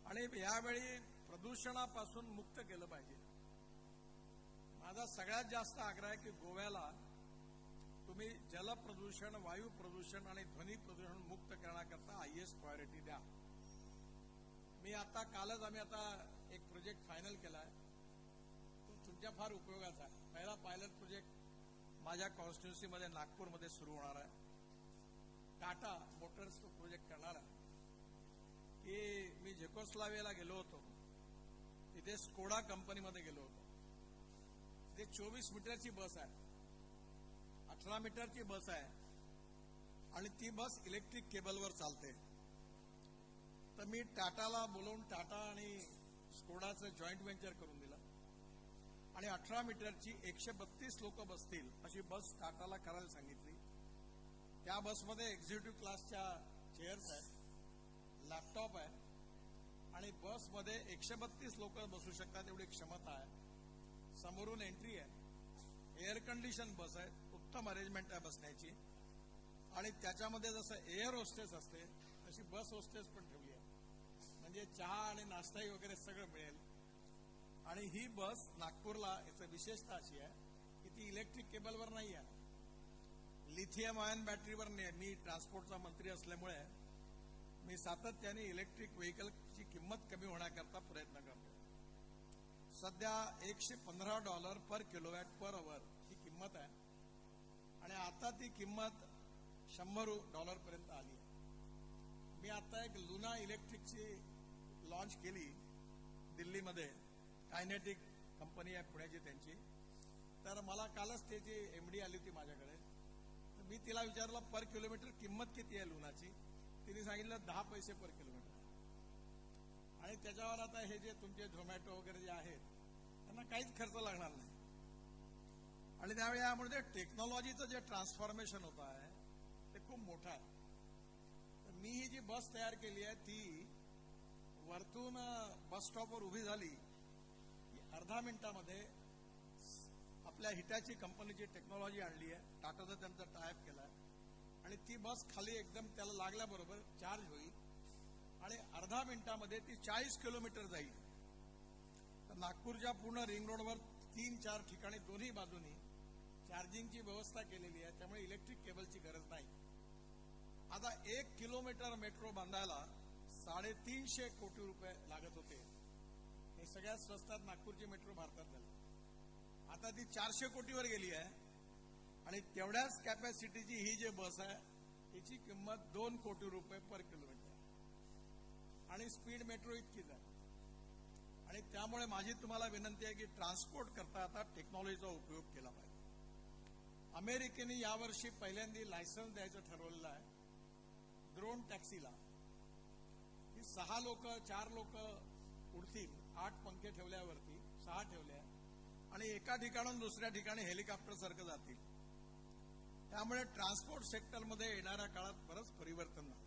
[SPEAKER 9] आणि यावेळी प्रदूषणापासून मुक्त केलं पाहिजे. माझा सगळ्यात जास्त आग्रह आहे की गोव्याला तुम्ही जलप्रदूषण, वायू प्रदूषण आणि ध्वनी प्रदूषण मुक्त करण्याकरता हायएस्ट प्रायोरिटी द्या. मी आता कालच आम्ही आता एक प्रोजेक्ट फायनल केला आहे, तो तुमच्या फार उपयोगाचा आहे. पहिला पायलट प्रोजेक्ट माझ्या कॉन्स्टिट्युन्सीमध्ये नागपूरमध्ये सुरू होणार आहे. टाटा मोटर्स तो प्रोजेक्ट करणार आहे. की मी झेकोस्लावियाला गेलो होतो, तिथे स्कोडा कंपनीमध्ये गेलो होतो. तिथे 24 मीटरची बस आहे, 18 मीटरची बस आहे आणि ती बस इलेक्ट्रिक केबलवर चालते. तर मी टाटाला बोलवून टाटा आणि स्कोडाचं जॉईंट व्हेंचर करून दिलं आणि 18 मीटरची 132 लोक बसतील अशी बस टाटाला करायला सांगितली. त्या बसमध्ये एक्झिक्युटिव्ह क्लासच्या चेअर्स आहेत, लॅपटॉप आहे आणि बसमध्ये 132 लोक बसू शकतात एवढी क्षमता आहे. समोरून एंट्री आहे, एअर कंडिशन बस आहे, उत्तम अरेंजमेंट आहे बसण्याची. आणि त्याच्यामध्ये जसं एअर होस्टेस असते तशी बस होस्टेस पण ठेवली आहे, म्हणजे चहा आणि नाश्ताही वगैरे सगळं मिळेल. आणि ही बस नागपूरला याचं विशेषता अशी आहे की ती इलेक्ट्रिक केबलवर नाही आहे, लिथियम आयन बॅटरीवर नाही आहे. मी ट्रान्सपोर्टचा मंत्री असल्यामुळे मी सातत्याने इलेक्ट्रिक व्हेकलची किंमत कमी होण्याकरता प्रयत्न करतो. सध्या $115 पर किलोवॅट पर our ही किंमत आहे आणि आता ती किंमत $100 पर्यंत आली आहे. मी आता एक लुना इलेक्ट्रिकची लॉन्च केली दिल्लीमध्ये, कायनेटिक कंपनी आहे पुण्याची त्यांची. तर मला कालच त्याची एमडी आली होती माझ्याकडे. तर मी तिला विचारलं पर किलोमीटर किंमत किती आहे लुनाची, तिने सांगितलं 10 पैसे पर किलोमीटर. आणि त्याच्यावर आता हे जे तुमचे झोमॅटो वगैरे जे आहेत त्यांना काहीच खर्च लागणार नाही. आणि त्यावेळी यामुळे टेक्नॉलॉजीचं जे ट्रान्सफॉर्मेशन होत आहे ते खूप मोठं आहे. तर मी ही जी बस तयार केली आहे ती वरतून बस स्टॉपवर उभी झाली की अर्धा मिनिटामध्ये आपल्या हिटॅची कंपनीची टेक्नॉलॉजी आणली आहे, टाटाचा त्यांचा टायअप केला आहे आणि ती बस खाली एकदम त्याला लागल्याबरोबर चार्ज होईल आणि अर्धा मिनिटामध्ये ती 40 किलोमीटर जाईल. तर नागपूरच्या पूर्ण रिंग रोडवर 3-4 ठिकाणी दोन्ही बाजूनी चार्जिंगची व्यवस्था केलेली आहे, त्यामुळे इलेक्ट्रिक केबलची गरज नाही. आता 1 किलोमीटर मेट्रो बांधायला 350 कोटी रुपये लागत होते. हे सगळ्यात स्वस्तात नागपूरची मेट्रो भारतात झाली. आता ती 400 कोटीवर गेली आहे आणि तेवढ्याच कॅपॅसिटीची ही जी बस आहे तिची किंमत 2 कोटी रुपये पर किलोमीटर आणि स्पीड मेट्रो इतकीच आहे. आणि त्यामुळे माझी तुम्हाला विनंती आहे की ट्रान्सपोर्ट करता आता टेक्नॉलॉजीचा उपयोग केला पाहिजे. अमेरिकेने यावर्षी पहिल्यांदा लायसन्स द्यायचं ठरवलेलं आहे ड्रोन टॅक्सीला, की 6 लोक 4 लोक उडतील, 8 पंखे ठेवल्यावरती 6 ठेवल्या आणि एका ठिकाणून दुसऱ्या ठिकाणी हेलिकॉप्टर सारखं जातील. त्यामुळे ट्रान्सपोर्ट सेक्टरमध्ये येणाऱ्या काळात बरंच परिवर्तन झालं.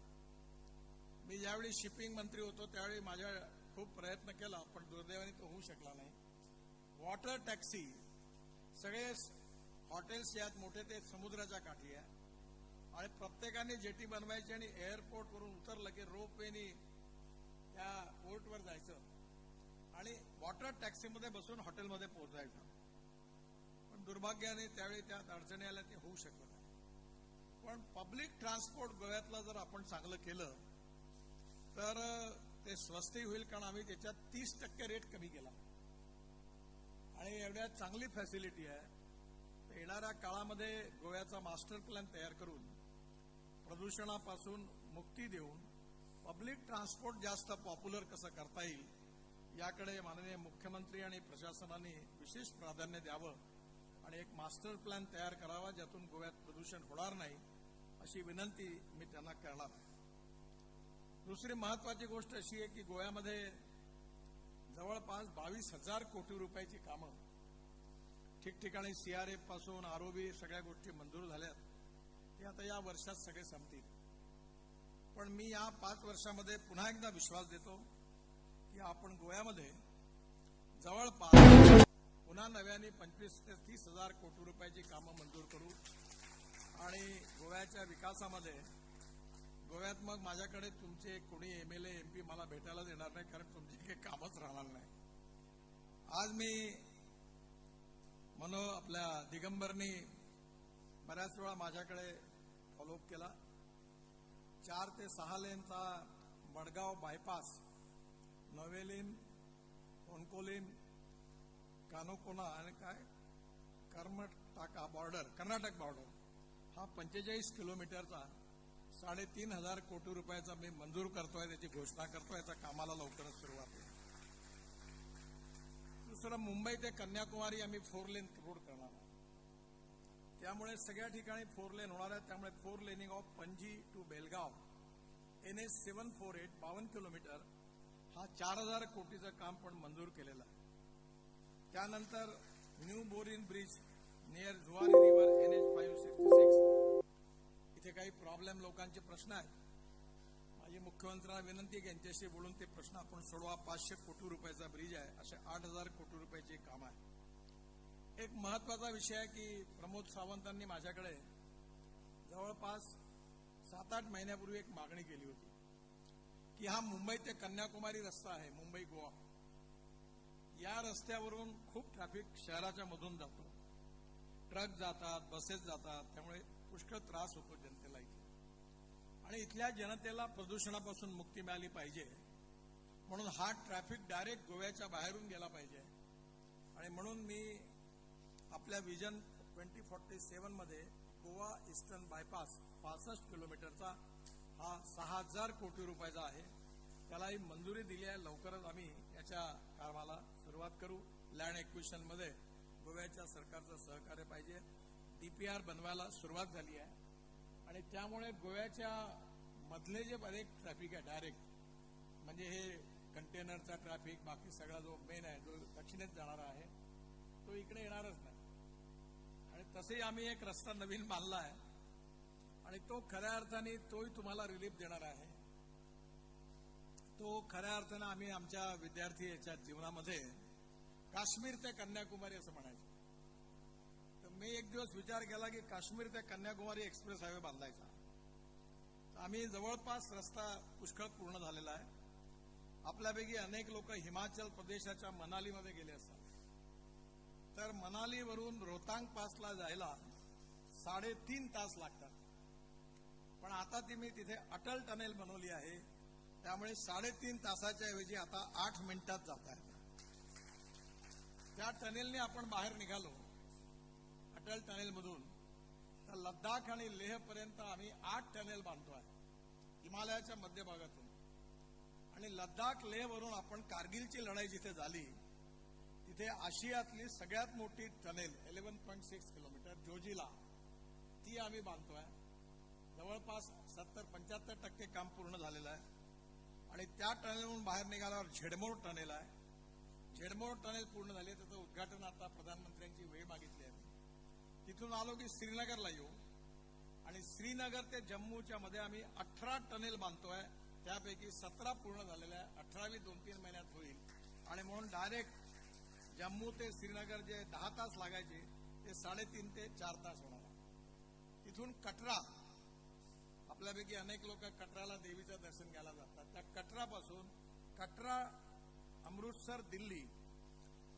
[SPEAKER 9] मी ज्यावेळी शिपिंग मंत्री होतो त्यावेळी माझ्या खूप प्रयत्न केला पण दुर्दैवाने तो होऊ शकला नाही. वॉटर टॅक्सी, सगळे हॉटेल्स यात मोठे ते समुद्राच्या काठी आहे आणि प्रत्येकाने जेटी बनवायची आणि एअरपोर्टवरून उतरलं की रोपवेनी त्या पोर्टवर जायचं आणि वॉटर टॅक्सीमध्ये बसून हॉटेलमध्ये पोहोचायचं. पण दुर्भाग्याने त्यावेळी त्यात अडचणी आल्या, ते होऊ शकलं नाही. पण पब्लिक ट्रान्सपोर्ट गोव्यातलं जर आपण चांगलं केलं तर ते स्वस्तही होईल, कारण आम्ही त्याच्यात 30% रेट कमी केला आणि एवढ्या चांगली फॅसिलिटी आहे. तर येणाऱ्या काळामध्ये गोव्याचा मास्टर प्लॅन तयार करून प्रदूषणापासून मुक्ती देऊन पब्लिक ट्रान्सपोर्ट जास्त पॉप्युलर कसं करता येईल याकडे माननीय मुख्यमंत्री आणि प्रशासनाने विशेष प्राधान्य द्यावं आणि एक मास्टर प्लॅन तयार करावा ज्यातून गोव्यात प्रदूषण होणार नाही अशी विनंती मी त्यांना करणार आहे. दुसरी महत्वाची गोष्ट अशी आहे की गोव्यामध्ये जवळपास 22,000 कोटी रुपयाची कामं ठिकठिकाणी सीआरएफ पासून आरओबी सगळ्या गोष्टी मंजूर झाल्यात, ते आता या वर्षात सगळे संपतील. पण मी या 5 वर्षामध्ये पुन्हा एकदा विश्वास देतो की आपण गोव्यामध्ये जवळपास पुन्हा नव्याने 25 ते 30 हजार कोटी रुपयाची कामं मंजूर करू आणि गोव्याच्या विकासामध्ये गोव्यात मग माझ्याकडे तुमचे कोणी एमएलए एमपी मला भेटायला देणार नाही, कारण तुमचे काही कामच राहणार नाही. आज मी मनो आपल्या दिगंबरनी बऱ्याच वेळा माझ्याकडे फॉलोअप केला. 4 ते 6 लेनचा मडगाव बायपास, नवेलिन, कोणकोलिन, कानोकोना आणि काय ताका बॉर्डर, कर्नाटक बॉर्डर हा 45 किलोमीटरचा 3,500 कोटी रुपयाचा मी मंजूर करतोय, त्याची घोषणा करतोय. याच्या कामाला लवकरच सुरुवात होईल. दुसरं, मुंबई ते कन्याकुमारी आम्ही 4 लेन रोड करणार आहोत. त्यामुळे सगळ्या ठिकाणी 4 लेन होणार आहे. त्यामुळे 4 laning of Panaji to Belgaum NH 748 52 kilometre हा 4,000 कोटीचं काम पण मंजूर केलेलं आहे. त्यानंतर new Borim bridge near Zuari river NH 566, इथे काही प्रॉब्लेम, लोकांचे प्रश्न आहेत. माझी मुख्यमंत्र्यांना विनंती आहे की यांच्याशी बोलून ते प्रश्न आपण सोडवा. 500 कोटी रुपयाचा ब्रिज आहे, असे 8,000 कोटी रुपयाचे काम आहे. एक महत्वाचा विषय आहे की प्रमोद सावंतांनी माझ्याकडे जवळपास 7-8 महिन्यापूर्वी एक मागणी केली होती की हा मुंबई ते कन्याकुमारी रस्ता आहे, मुंबई गोवा, या रस्त्यावरून खूप ट्रॅफिक शहराच्या मधून जातो, ट्रक जातात, बसेस जातात, त्यामुळे पुष्कळ त्रास होतो जनतेला इथे. आणि इथल्या जनतेला प्रदूषणापासून मुक्ती मिळाली पाहिजे म्हणून हा ट्रॅफिक डायरेक्ट गोव्याच्या बाहेरून गेला पाहिजे. आणि म्हणून मी आपल्या विजन 2047 मध्ये गोवा ईस्टर्न बायपास 65 किलोमीटरचा हा 6,000 कोटी रुपयाचा आहे, त्यालाही मंजुरी दिली आहे. लवकरच आम्ही याच्या कामाला सुरुवात करू. लँड एक्विशनमध्ये गोव्याच्या सरकारचं सहकार्य पाहिजे. DPR बनवायला सुरुवात झाली आहे आणि त्यामुळे गोव्याच्या मधले जे अनेक ट्रॅफिक आहे डायरेक्ट, म्हणजे हे कंटेनरचा ट्रॅफिक, बाकी सगळा जो मेन आहे, जो दक्षिणेत जाणारा आहे, तो इकडे येणारच नाही. आणि तसेही आम्ही एक रस्ता नवीन बांधला आहे आणि तो खऱ्या अर्थाने तोही तुम्हाला रिलीफ देणार आहे. तो खऱ्या अर्थानं आम्ही आमच्या विद्यार्थी याच्या जीवनामध्ये काश्मीर ते कन्याकुमारी असं म्हणायचो. तर मी एक दिवस विचार केला की काश्मीर ते कन्याकुमारी एक्सप्रेस हायवे बांधायचा. तर आम्ही जवळपास रस्ता पुष्कळ पूर्ण झालेला आहे. आपल्यापैकी अनेक लोक हिमाचल प्रदेशाच्या मनालीमध्ये गेले असतात. तर मनालीवरून रोहतांग पासला जायला 3.5 तास लागतात, पण आता ती मी तिथे अटल टनेल बनवली आहे, त्यामुळे 3.5 तासाच्या ऐवजी आता 8 मिनिटात जाता येतं. त्या टनेलने आपण बाहेर निघालो अटल टनेलमधून, तर लद्दाख आणि लेहपर्यंत आम्ही 8 टनेल बांधतो आहे हिमालयाच्या मध्यभागातून. आणि लद्दाख लेहवरून आपण कारगिलची लढाई जिथे झाली तिथे आशियातली सगळ्यात मोठी टनेल 11.6 किलोमीटर जोजिला, ती आम्ही बांधतोय. जवळपास 70-75% काम पूर्ण झालेलं आहे. आणि त्या टनेलवरून बाहेर निघाल्यावर झेडमोर टनेल आहे. झेडमोर टनेल पूर्ण झाली, त्याचं उद्घाटन आता प्रधानमंत्र्यांची वेळ मागितली आहे. तिथून आलो की श्रीनगरला येऊ आणि श्रीनगर ते जम्मूच्या मध्ये आम्ही 18 टनेल बांधतोय, त्यापैकी 17 पूर्ण झालेल्या आहे, 18वी 2-3 महिन्यात होईल. आणि म्हणून डायरेक्ट जम्मू ते श्रीनगर जे 10 तास लागायचे ते 3.5 ते 4 तास होणार आहे. तिथून कटरा, आपल्यापैकी अनेक लोक कटराला देवीचं दर्शन घ्यायला जातात, त्या कटरापासून कटरा अमृतसर दिल्ली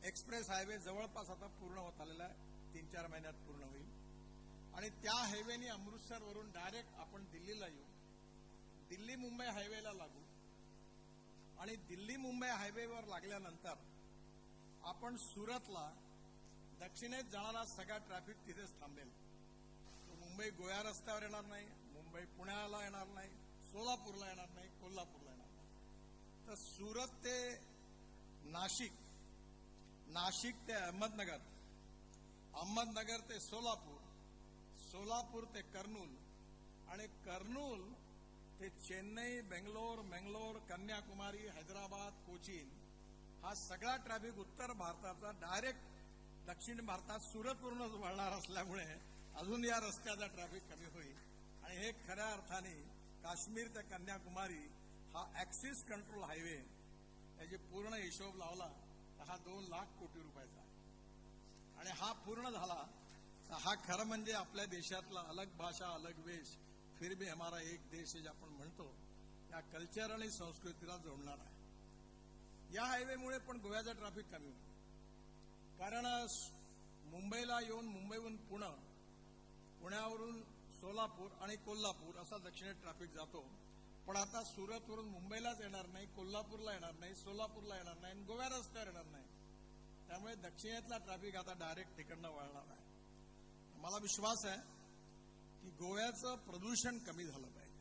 [SPEAKER 9] एक्सप्रेस हायवे जवळपास आता पूर्ण होत आलेला आहे, 3-4 महिन्यात पूर्ण होईल. आणि त्या हायवेने अमृतसरवरून डायरेक्ट आपण दिल्लीला येऊ, दिल्ली मुंबई हायवेला लागू. आणि दिल्ली मुंबई हायवेवर लागल्यानंतर आपण सुरतला दक्षिणेत जाणारा सगळा ट्रॅफिक तिथेच थांबेल. तो मुंबई गोवा रस्त्यावर येणार नाही, मुंबई पुण्याला येणार नाही, सोलापूरला येणार नाही, कोल्हापूरला येणार नाही. तर सुरत ते नाशिक, नाशिक ते अहमदनगर, अहमदनगर ते सोलापूर, सोलापूर ते कर्नूल, आणि कर्नूल ते चेन्नई, बेंगलोर, मंगलोर, कन्याकुमारी, हैदराबाद, कोचीन, हा सगळा ट्रॅफिक उत्तर भारताचा डायरेक्ट दक्षिण भारतात सुरतवरूनच वळणार असल्यामुळे अजून या रस्त्याचा ट्रॅफिक कमी होईल. आणि हे खऱ्या अर्थाने काश्मीर ते कन्याकुमारी हा ऍक्सिस कंट्रोल हायवे, याची पूर्ण हिशोब लावला तर हा 2 लाख कोटी रुपयाचा आहे. आणि हा पूर्ण झाला तर हा खरं म्हणजे आपल्या देशातला अलग भाषा अलग वेश फिर भी हमारा एक देश जे आपण म्हणतो, या कल्चर आणि संस्कृतीला जोडणार आहे. या हायवेमुळे पण गोव्याचा ट्रॅफिक कमी होईल, कारण मुंबईला येऊन मुंबईहून पुणे, पुण्यावरून सोलापूर आणि कोल्हापूर असा दक्षिणेत ट्रॅफिक जातो. पण आता सुरतवरून मुंबईलाच येणार नाही, कोल्हापूरला येणार नाही, सोलापूरला येणार नाही आणि गोव्या रस्त्यावर येणार नाही. त्यामुळे दक्षिणेतला ट्रॅफिक आता डायरेक्ट तिकडनं वळणार आहे. मला विश्वास आहे की गोव्याचं प्रदूषण कमी झालं पाहिजे.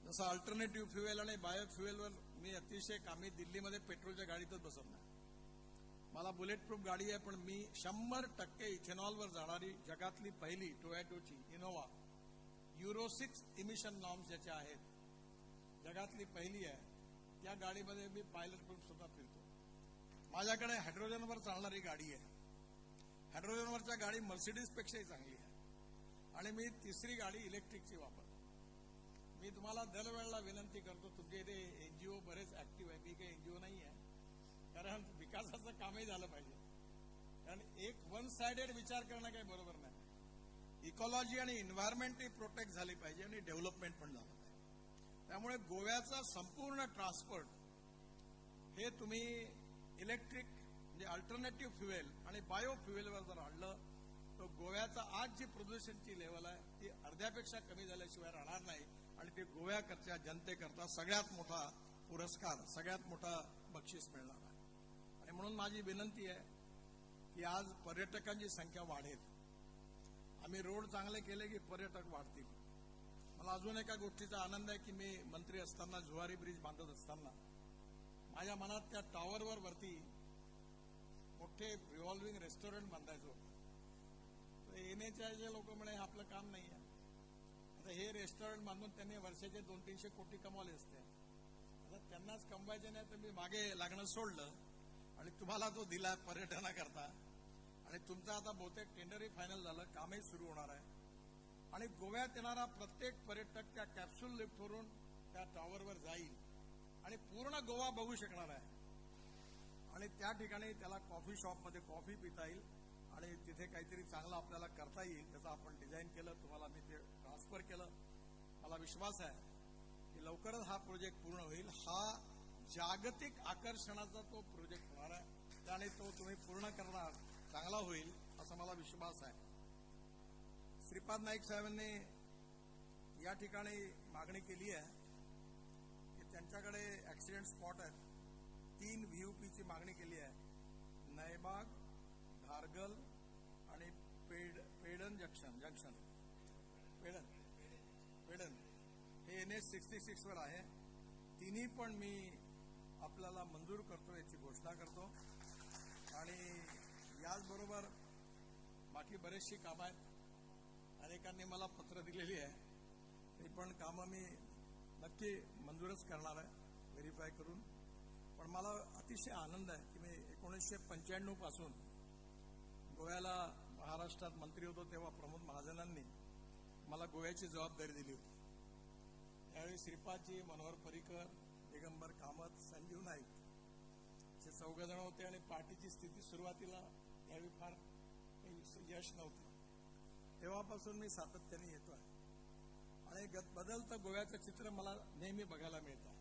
[SPEAKER 9] जसं अल्टरनेटिव्ह फ्युएल आणि बायोफ्युएलवर मी अतिशय कामी, दिल्लीमध्ये पेट्रोलच्या गाडीतच बसत नाही. मला बुलेट प्रूफ गाडी आहे, पण मी 100% इथेनॉलवर जाणारी जगातली पहिली टोयोटाची इनोव्हा युरो 6 इमिशन नॉर्म्स ज्याच्या आहेत, जगातली पहिली आहे. त्या गाडीमध्ये मी पायलट प्रूफ सुद्धा फिरतो. माझ्याकडे हायड्रोजनवर चालणारी गाडी आहे. हायड्रोजनवरच्या गाडी मर्सिडीजपेक्षाही चांगली आहे आणि मी तिसरी गाडी इलेक्ट्रिकची वापरतो. मी तुम्हाला दरवेळेला विनंती करतो, तुमच्या इथे एनजीओ बरेच ऍक्टिव्ह आहे, मी काही एनजीओ नाही आहे, कारण विकासाचं कामही झालं पाहिजे. कारण एक वन साइडेड विचार करणं काही बरोबर नाही. इकॉलॉजी आणि एन्व्हायरमेंटही प्रोटेक्ट झाली पाहिजे आणि डेव्हलपमेंट पण झालं पाहिजे. त्यामुळे गोव्याचा संपूर्ण ट्रान्सपोर्ट हे तुम्ही इलेक्ट्रिक म्हणजे अल्टरनेटिव्ह फ्युएल आणि बायो फ्युएलवर जर आणलं तर गोव्याचा आज जी प्रदूषणची लेवल आहे ती अर्ध्यापेक्षा कमी झाल्याशिवाय राहणार नाही. आणि ते गोव्याकरच्या जनतेकरता सगळ्यात मोठा पुरस्कार, सगळ्यात मोठा बक्षीस मिळणार आहे. आणि म्हणून माझी विनंती आहे की आज पर्यटकांची संख्या वाढेल. आम्ही रोड चांगले केले की पर्यटक वाढतील. मला अजून एका गोष्टीचा आनंद आहे की मी मंत्री असताना जुवारी ब्रिज बांधत असताना माझ्या मनात त्या टॉवरवर वरती मोठे रिव्हॉल्विंग रेस्टॉरंट बांधायचं होतं. तर एनएचआयचे लोक म्हणे आपलं काम नाही आहे. आता हे रेस्टॉरंट बांधून त्यांनी वर्षाचे 200-300 कोटी कमावले असते. आता त्यांनाच कमवायचे नाही तर मी मागे लागणं सोडलं आणि तुम्हाला तो दिला पर्यटनाकरता. आणि तुमचा आता बहुतेक टेंडरही फायनल झालं, कामही सुरू होणार आहे. आणि गोव्यात येणारा प्रत्येक पर्यटक त्या कॅप्सूल लिफ्टवरून त्या टॉवरवर जाईल आणि पूर्ण गोवा बघू शकणार आहे. आणि त्या ठिकाणी त्याला कॉफी शॉपमध्ये कॉफी पिता येईल आणि तिथे काहीतरी चांगलं आपल्याला करता येईल. त्याचं आपण डिझाईन केलं, तुम्हाला मी ते ट्रान्सफर केलं. मला विश्वास आहे की लवकरच हा प्रोजेक्ट पूर्ण होईल. हा जागतिक आकर्षणाचा तो प्रोजेक्ट होणार आहे आणि तो तुम्ही पूर्ण करणार, चांगला होईल असा मला विश्वास आहे. श्रीपाद नाईक साहेबांनी या ठिकाणी मागणी केली आहे की त्यांच्याकडे ऍक्सिडेंट स्पॉट आहेत. 3 व्हीयूपीची मागणी केली आहे, नयबाग, धारगल आणि पेडन जंक्शन पेडन पेडन हे NH 66 वर आहे. तिन्ही पण मी आपल्याला मंजूर करतो याची घोषणा करतो. आणि याचबरोबर बाकी बरेचशी कामं आहेत. अनेकांनी मला पत्र दिलेली आहे, ते पण कामं मी नक्की मंजूरच करणार आहे व्हेरीफाय करून. पण मला अतिशय आनंद आहे की मी 1995 पासून गोव्याला महाराष्ट्रात मंत्री होतो तेव्हा प्रमोद महाजनांनी मला गोव्याची जबाबदारी दिली होती. त्यावेळी श्रीपादजी, मनोहर पर्रीकर, दिगंबर कामत, संजीव नाईक असे 4 जण होते. आणि पार्टीची स्थिती सुरुवातीला त्यावेळी फार काही यश नव्हतं. तेव्हापासून मी सातत्याने येतो आहे आणि बदलतं गोव्याचं चित्र मला नेहमी बघायला मिळतं.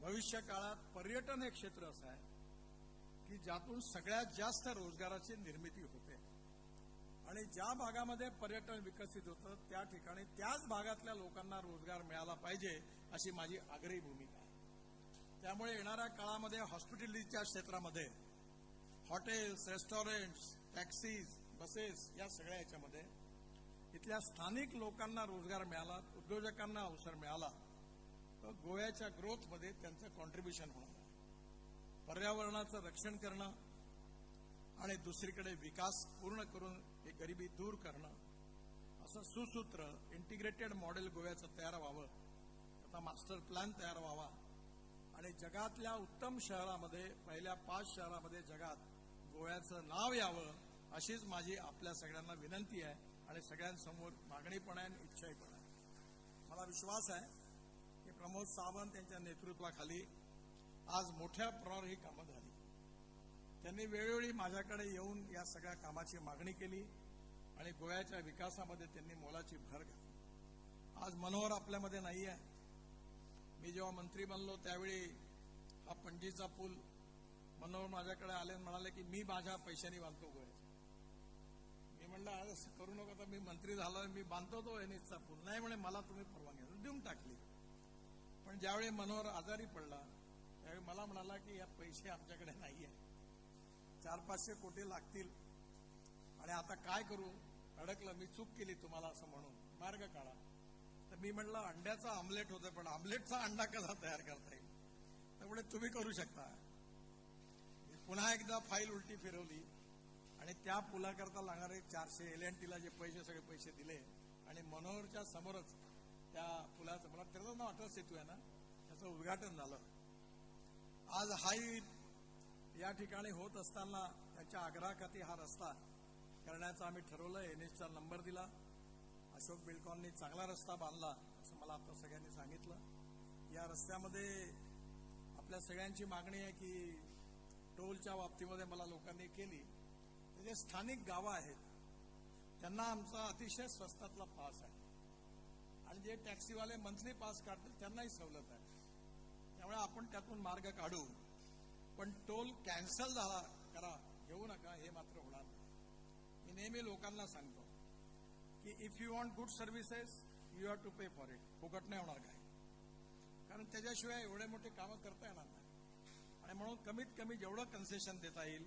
[SPEAKER 9] भविष्य काळात पर्यटन हे क्षेत्र असं आहे की ज्यातून सगळ्यात जास्त रोजगाराची निर्मिती होते. आणि ज्या भागामध्ये पर्यटन विकसित होतं त्या ठिकाणी त्याच भागातल्या लोकांना रोजगार मिळाला पाहिजे अशी माझी आग्रही भूमिका आहे. त्यामुळे येणाऱ्या काळामध्ये हॉस्पिटॅलिटीच्या क्षेत्रामध्ये हॉटेल्स, रेस्टॉरंट्स, टॅक्सीज, बसेस या सगळ्या याच्यामध्ये इथल्या स्थानिक लोकांना रोजगार मिळाला, उद्योजकांना अवसर मिळाला तर गोव्याच्या ग्रोथमध्ये त्यांचं कॉन्ट्रीब्युशन होणार आहे. पर्यावरणाचं रक्षण करणं आणि दुसरीकडे विकास पूर्ण करून हे गरिबी दूर करणं असं सुसूत्र इंटिग्रेटेड मॉडेल गोव्याचं तयार व्हावं, त्याचा मास्टर प्लॅन तयार व्हावा आणि जगातल्या उत्तम शहरामध्ये, पहिल्या 5 शहरामध्ये जगात गोव्याचं नाव यावं अशीच माझी आपल्या सगळ्यांना विनंती आहे आणि सगळ्यांसमोर मागणी पण आहे आणि इच्छाही पण आहे. मला विश्वास आहे की प्रमोद सावंत यांच्या नेतृत्वाखाली आज मोठ्या प्रमाणावर ही कामं झाली. त्यांनी वेळोवेळी माझ्याकडे येऊन या सगळ्या कामाची मागणी केली आणि गोव्याच्या विकासामध्ये त्यांनी मोलाची भर घातली. आज मनोहर आपल्यामध्ये नाही आहे. मी जेव्हा मंत्री बनलो त्यावेळी हा पणजीचा पूल मनोहर माझ्याकडे आले आणि म्हणाले की मी माझ्या पैशांनी बांधतो गोव्याचा. मी म्हणलं आज असं करू नका, तर मी मंत्री झालो, मी बांधतो तो एनएचचा पूल. नाही म्हणे, मला तुम्ही परवानगी देऊन टाकली. पण ज्यावेळी मनोहर आजारी पडला त्यावेळी मला म्हणाला की या पैसे आमच्याकडे नाही आहे, 400-500 कोटी लागतील आणि आता काय करू, अडकलं, मी चूक केली तुम्हाला असं म्हणून मार्ग काढा. तर मी म्हणलं अंड्याचा आमलेट होतं, पण आमलेटचा अंडा कसा तयार करता येईल? त्यामुळे तुम्ही करू शकता. मी पुन्हा एकदा फाईल उलटी फिरवली आणि त्या पुलाकरता लागणारे 400 L&Tला जे पैसे सगळे पैसे दिले आणि मनोहरच्या समोरच त्या पुलाचं, मला त्याचं नाव अटल सेतू आहे ना, त्याचं उद्घाटन झालं. आज हाही या ठिकाणी होत असताना त्याच्या आग्रहाखाती हा रस्ता करण्याचं आम्ही ठरवलं. NHचा नंबर दिला, अशोक बिल्डकॉननी चांगला रस्ता बांधला असं मला आता सगळ्यांनी सांगितलं. या रस्त्यामध्ये आपल्या सगळ्यांची मागणी आहे की टोलच्या बाबतीमध्ये मला लोकांनी केली, तर जे स्थानिक गावं आहेत त्यांना आमचा अतिशय स्वस्तातला पास आहे आणि जे टॅक्सीवाले मंथली पास काढतील त्यांनाही सवलत आहे. त्यामुळे आपण त्यातून मार्ग काढू, पण टोल कॅन्सल झाला करा घेऊ नका हे मात्र होणार नाही. मी नेहमी लोकांना सांगतो की if you want good services you have to pay for it. फुकट नाही होणार काय, कारण त्याच्याशिवाय एवढे मोठे कामं करता येणार नाही. आणि म्हणून कमीत कमी जेवढं कन्सेशन देता येईल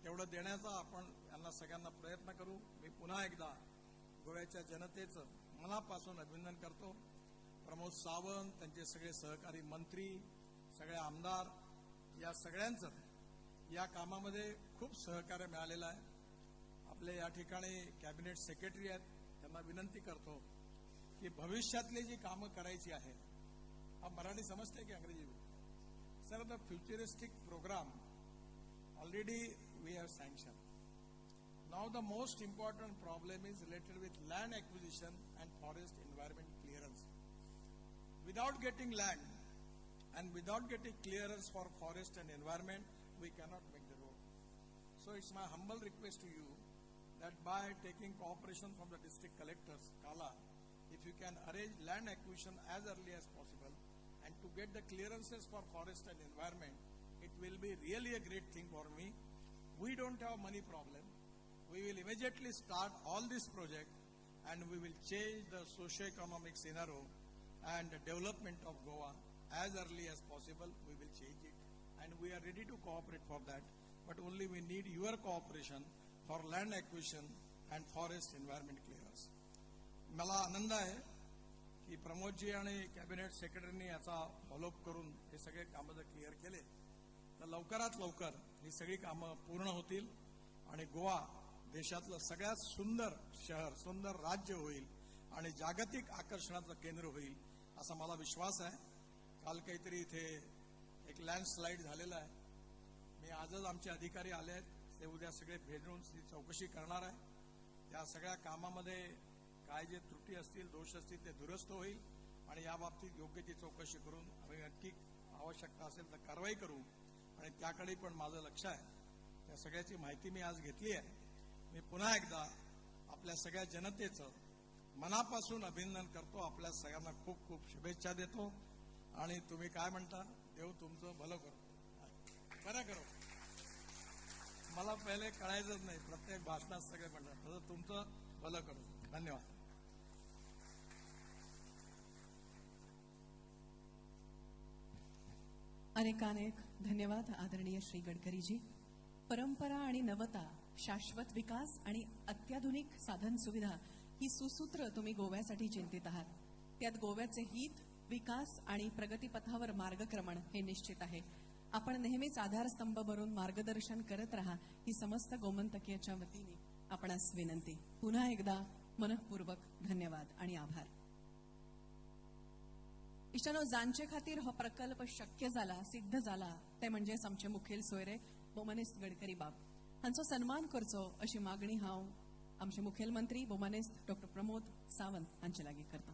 [SPEAKER 9] तेवढं देण्याचा आपण यांना सगळ्यांना प्रयत्न करू. मी पुन्हा एकदा गोव्याच्या जनतेचं मनापासून अभिनंदन करतो. प्रमोद सावंत, त्यांचे सगळे सहकारी मंत्री, सगळे आमदार, या सगळ्यांचं या कामामध्ये खूप सहकार्य मिळालेलं आहे. आपले या ठिकाणी कॅबिनेट सेक्रेटरी आहेत, त्यांना विनंती करतो की भविष्यातली जी कामं करायची आहे, हा मराठी समजते की अंग्रेजी? Sir, the futuristic programme already we have sanction. Now the most important problem is related with land acquisition and forest environment clearance. Without getting land and without getting clearance for forest and environment, we cannot make the road. So it's my humble request to you that by taking cooperation from the district collectors, Kala, if you can arrange land acquisition as early as possible and to get the clearances for forest and environment, it will be really a great thing for me. We don't have money problem. We will immediately start all this project and we will change the socio-economic scenario and the development of Goa as early as possible. We will change it and we are ready to cooperate for that. But only we need your cooperation for land acquisition and forest environment clearance. मला आनंद आहे की प्रमोदजी आणि कॅबिनेट सेक्रेटरींनी याचा फॉलोअप करून हे सगळे कामं जर क्लिअर केले तर लवकरात लवकर ही सगळी कामं पूर्ण होतील आणि गोवा देशातलं सगळ्यात सुंदर शहर, सुंदर राज्य होईल आणि जागतिक आकर्षणाचं केंद्र होईल असा मला विश्वास आहे. काल काहीतरी इथे एक लँडस्लाईड झालेला आहे. मी आजच आमचे अधिकारी आले आहेत, ते उद्या सगळे भेटून चौकशी करणार आहे. त्या सगळ्या कामामध्ये काय जे त्रुटी असतील, दोष असतील ते दुरुस्त होईल आणि या बाबतीत योग्य ती चौकशी करून आम्ही नक्की आवश्यकता असेल तर कारवाई करू आणि त्याकडे पण माझं लक्ष आहे. त्या सगळ्याची माहिती मी आज घेतली आहे. मी पुन्हा एकदा आपल्या सगळ्या जनतेचं मनापासून अभिनंदन करतो. आपल्या सगळ्यांना खूप खूप शुभेच्छा देतो आणि तुम्ही काय म्हणता, देव तुमचं भलं करो, बरं करो. मला पहिले कळायचंच नाही, प्रत्येक भाषणात सगळे म्हणतात तसं तुमचं भलं करो. धन्यवाद.
[SPEAKER 1] अनेकानेक धन्यवाद आदरणीय श्री गडकरीजी. परंपरा आणि नवता, शाश्वत विकास आणि अत्याधुनिक साधन सुविधा ही सुसूत्र तुम्ही गोव्यासाठी चिंतित आहात. त्यात गोव्याचे हित, विकास आणि प्रगतीपथावर मार्गक्रमण हे निश्चित आहे. आपण नेहमीच आधारस्तंभ बनून मार्गदर्शन करत राहा ही समस्त गोमंतकीयाच्या वतीने आपणास विनंती. पुन्हा एकदा मनःपूर्वक धन्यवाद आणि आभार. इश्टानो, जांचे खातीर हो प्रकल्प शक्य जाला, सिद्ध जाला ते म्हणजेच आमचे मुखेल सोयरे बोमानेस्त गडकरी बाब हांचो सन्मान करचो अशी मागणी हांव आमचे मुखेलमंत्री बोमानेस्त डॉक्टर प्रमोद सावंत हांचे लागीं करता.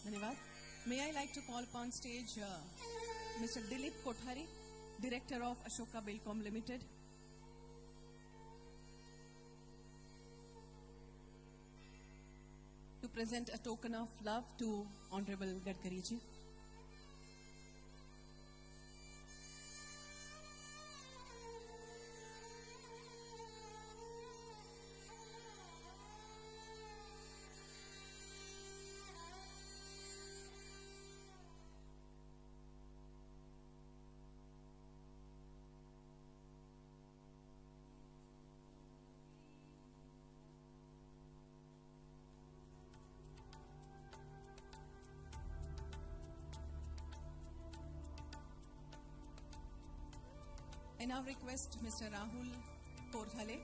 [SPEAKER 1] धन्यवाद. May I like to call upon stage Mr. Dilip Kothari, Director of Ashoka Buildcon Limited. To present a token of love to Honorable Gadkari ji. I now request Mr. Rahul Korthale,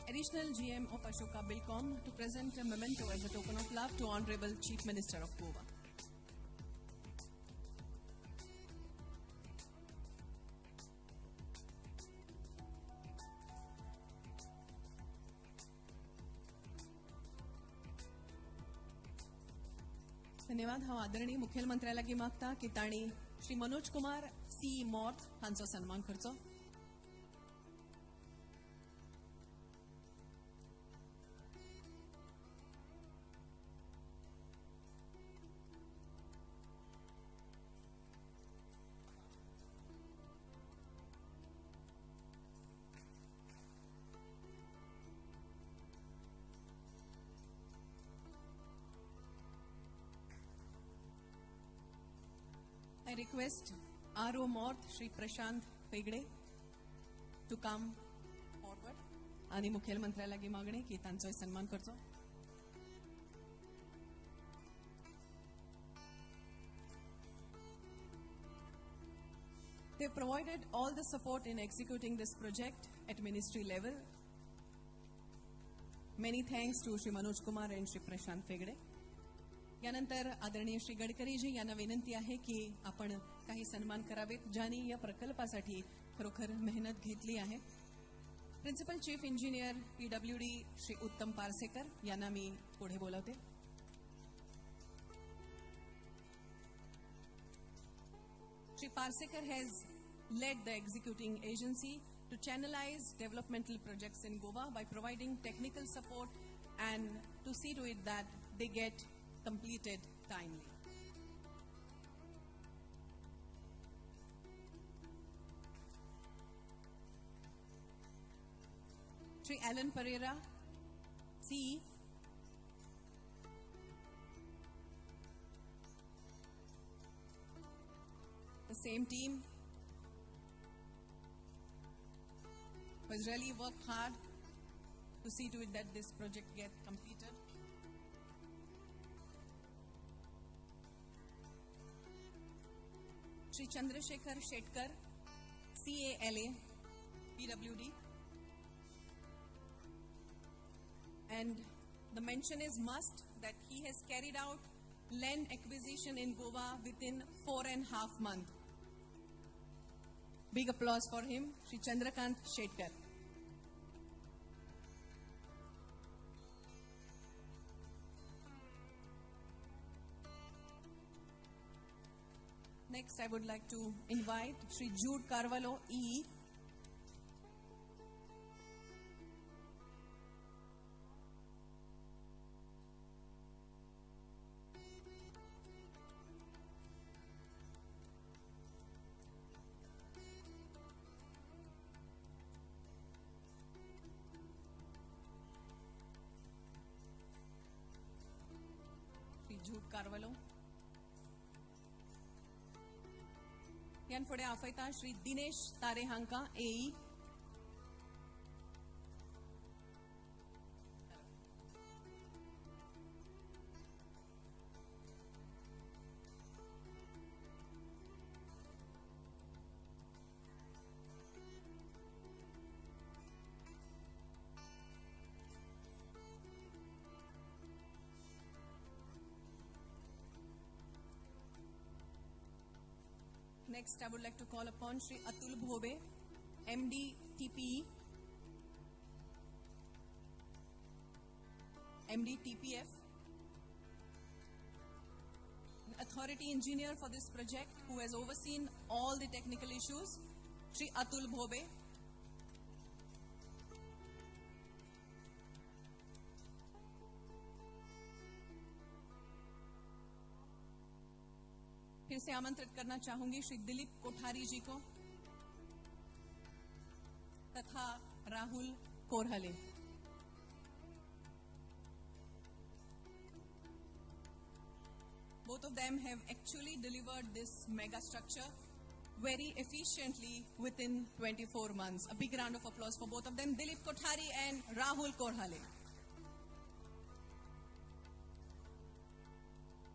[SPEAKER 1] Additional GM of Ashoka Buildcon, to present a memento as a token of love to Honorable Chief Minister of Goa. धन्यवाद. हांव आदरणीय मुखेलमंत्र्या लागीं मागता की तांणी श्री मनोज कुमार सी मॉर्थ हांचो सन्मान करचो. I request RO Morth Shri Prashant Fegde to come forward आणि मुखेलमंत्र्या लागीं मागणें की तांचोय सन्मान करचो. They provided all the support in executing this project at ministry level. Many thanks to Shri Manoj Kumar and Shri Prashant Fegde. यानंतर आदरणीय श्री गडकरीजी यांना विनंती आहे की आपण काही सन्मान करावेत, ज्यांनी या प्रकल्पासाठी खरोखर मेहनत घेतली आहे. Principal chief engineer PWD Shri Uttam Parsekar यांना मी पुढे बोलावते. Shri Parsekar has led the executing agency to channelize developmental projects in Goa by providing technical support and to see to it that they get completed timely. Shri Alan Pereira, CE. The same team who has really worked hard to see to it that this project gets completed. Shri Chandrasekhar Shetkar, CALA, PWD. And the mention is must that he has carried out land acquisition in Goa within 4.5 months. Big applause for him, Shri Chandrakant Shetkar. Next, I would like to invite Shri Jude Carvalho, EE. Shri Jude Carvalho. यान फुडें आपयता श्री दिनेश तारे हांकां एई. Next, I would like to call upon Shri Atul Bhobe, MD TPE, MD TPF, authority engineer for this project who has overseen all the technical issues, Shri Atul Bhobe. फिर से आमंत्रित करना चाहूंगी श्री दिलीप कोठारी जी को तथा Rahul Korhale. Both of them have actually delivered this mega structure very efficiently within 24 months. A big round of applause for both of them, Dilip Kothari and Rahul Korhale.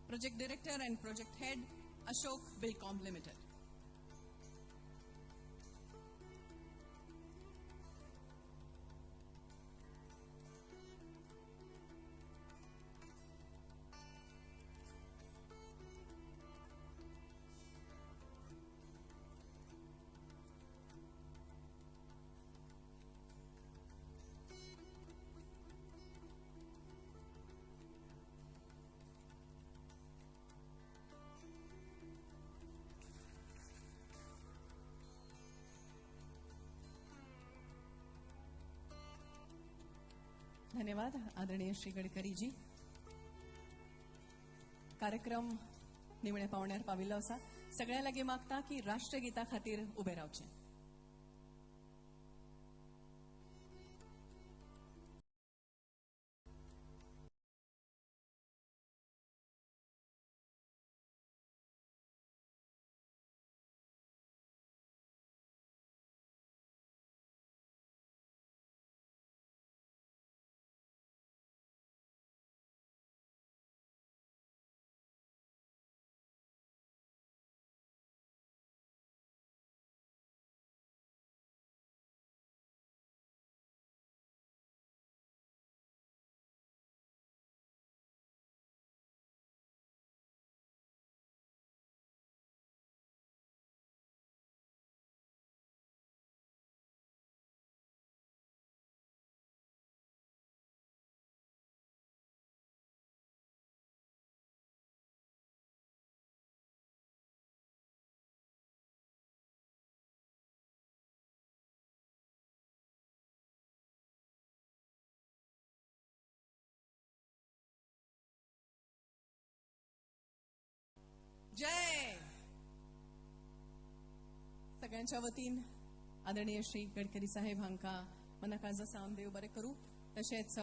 [SPEAKER 1] Project Director and Project Head, Ashok Buildcom Limited. धन्यवाद आदरणीय श्री गडकरी जी. कार्यक्रम निमण्या पावण्यार पाविल्लो आसा. सगळ्या लागीं मागता की राष्ट्रगीता खातीर उबे रावचे. जय. सगळ्यांच्या वतीन आदरणीय श्री गडकरी साहेब हांकां मना काळजा सावन देव बरें करूं. तशेंच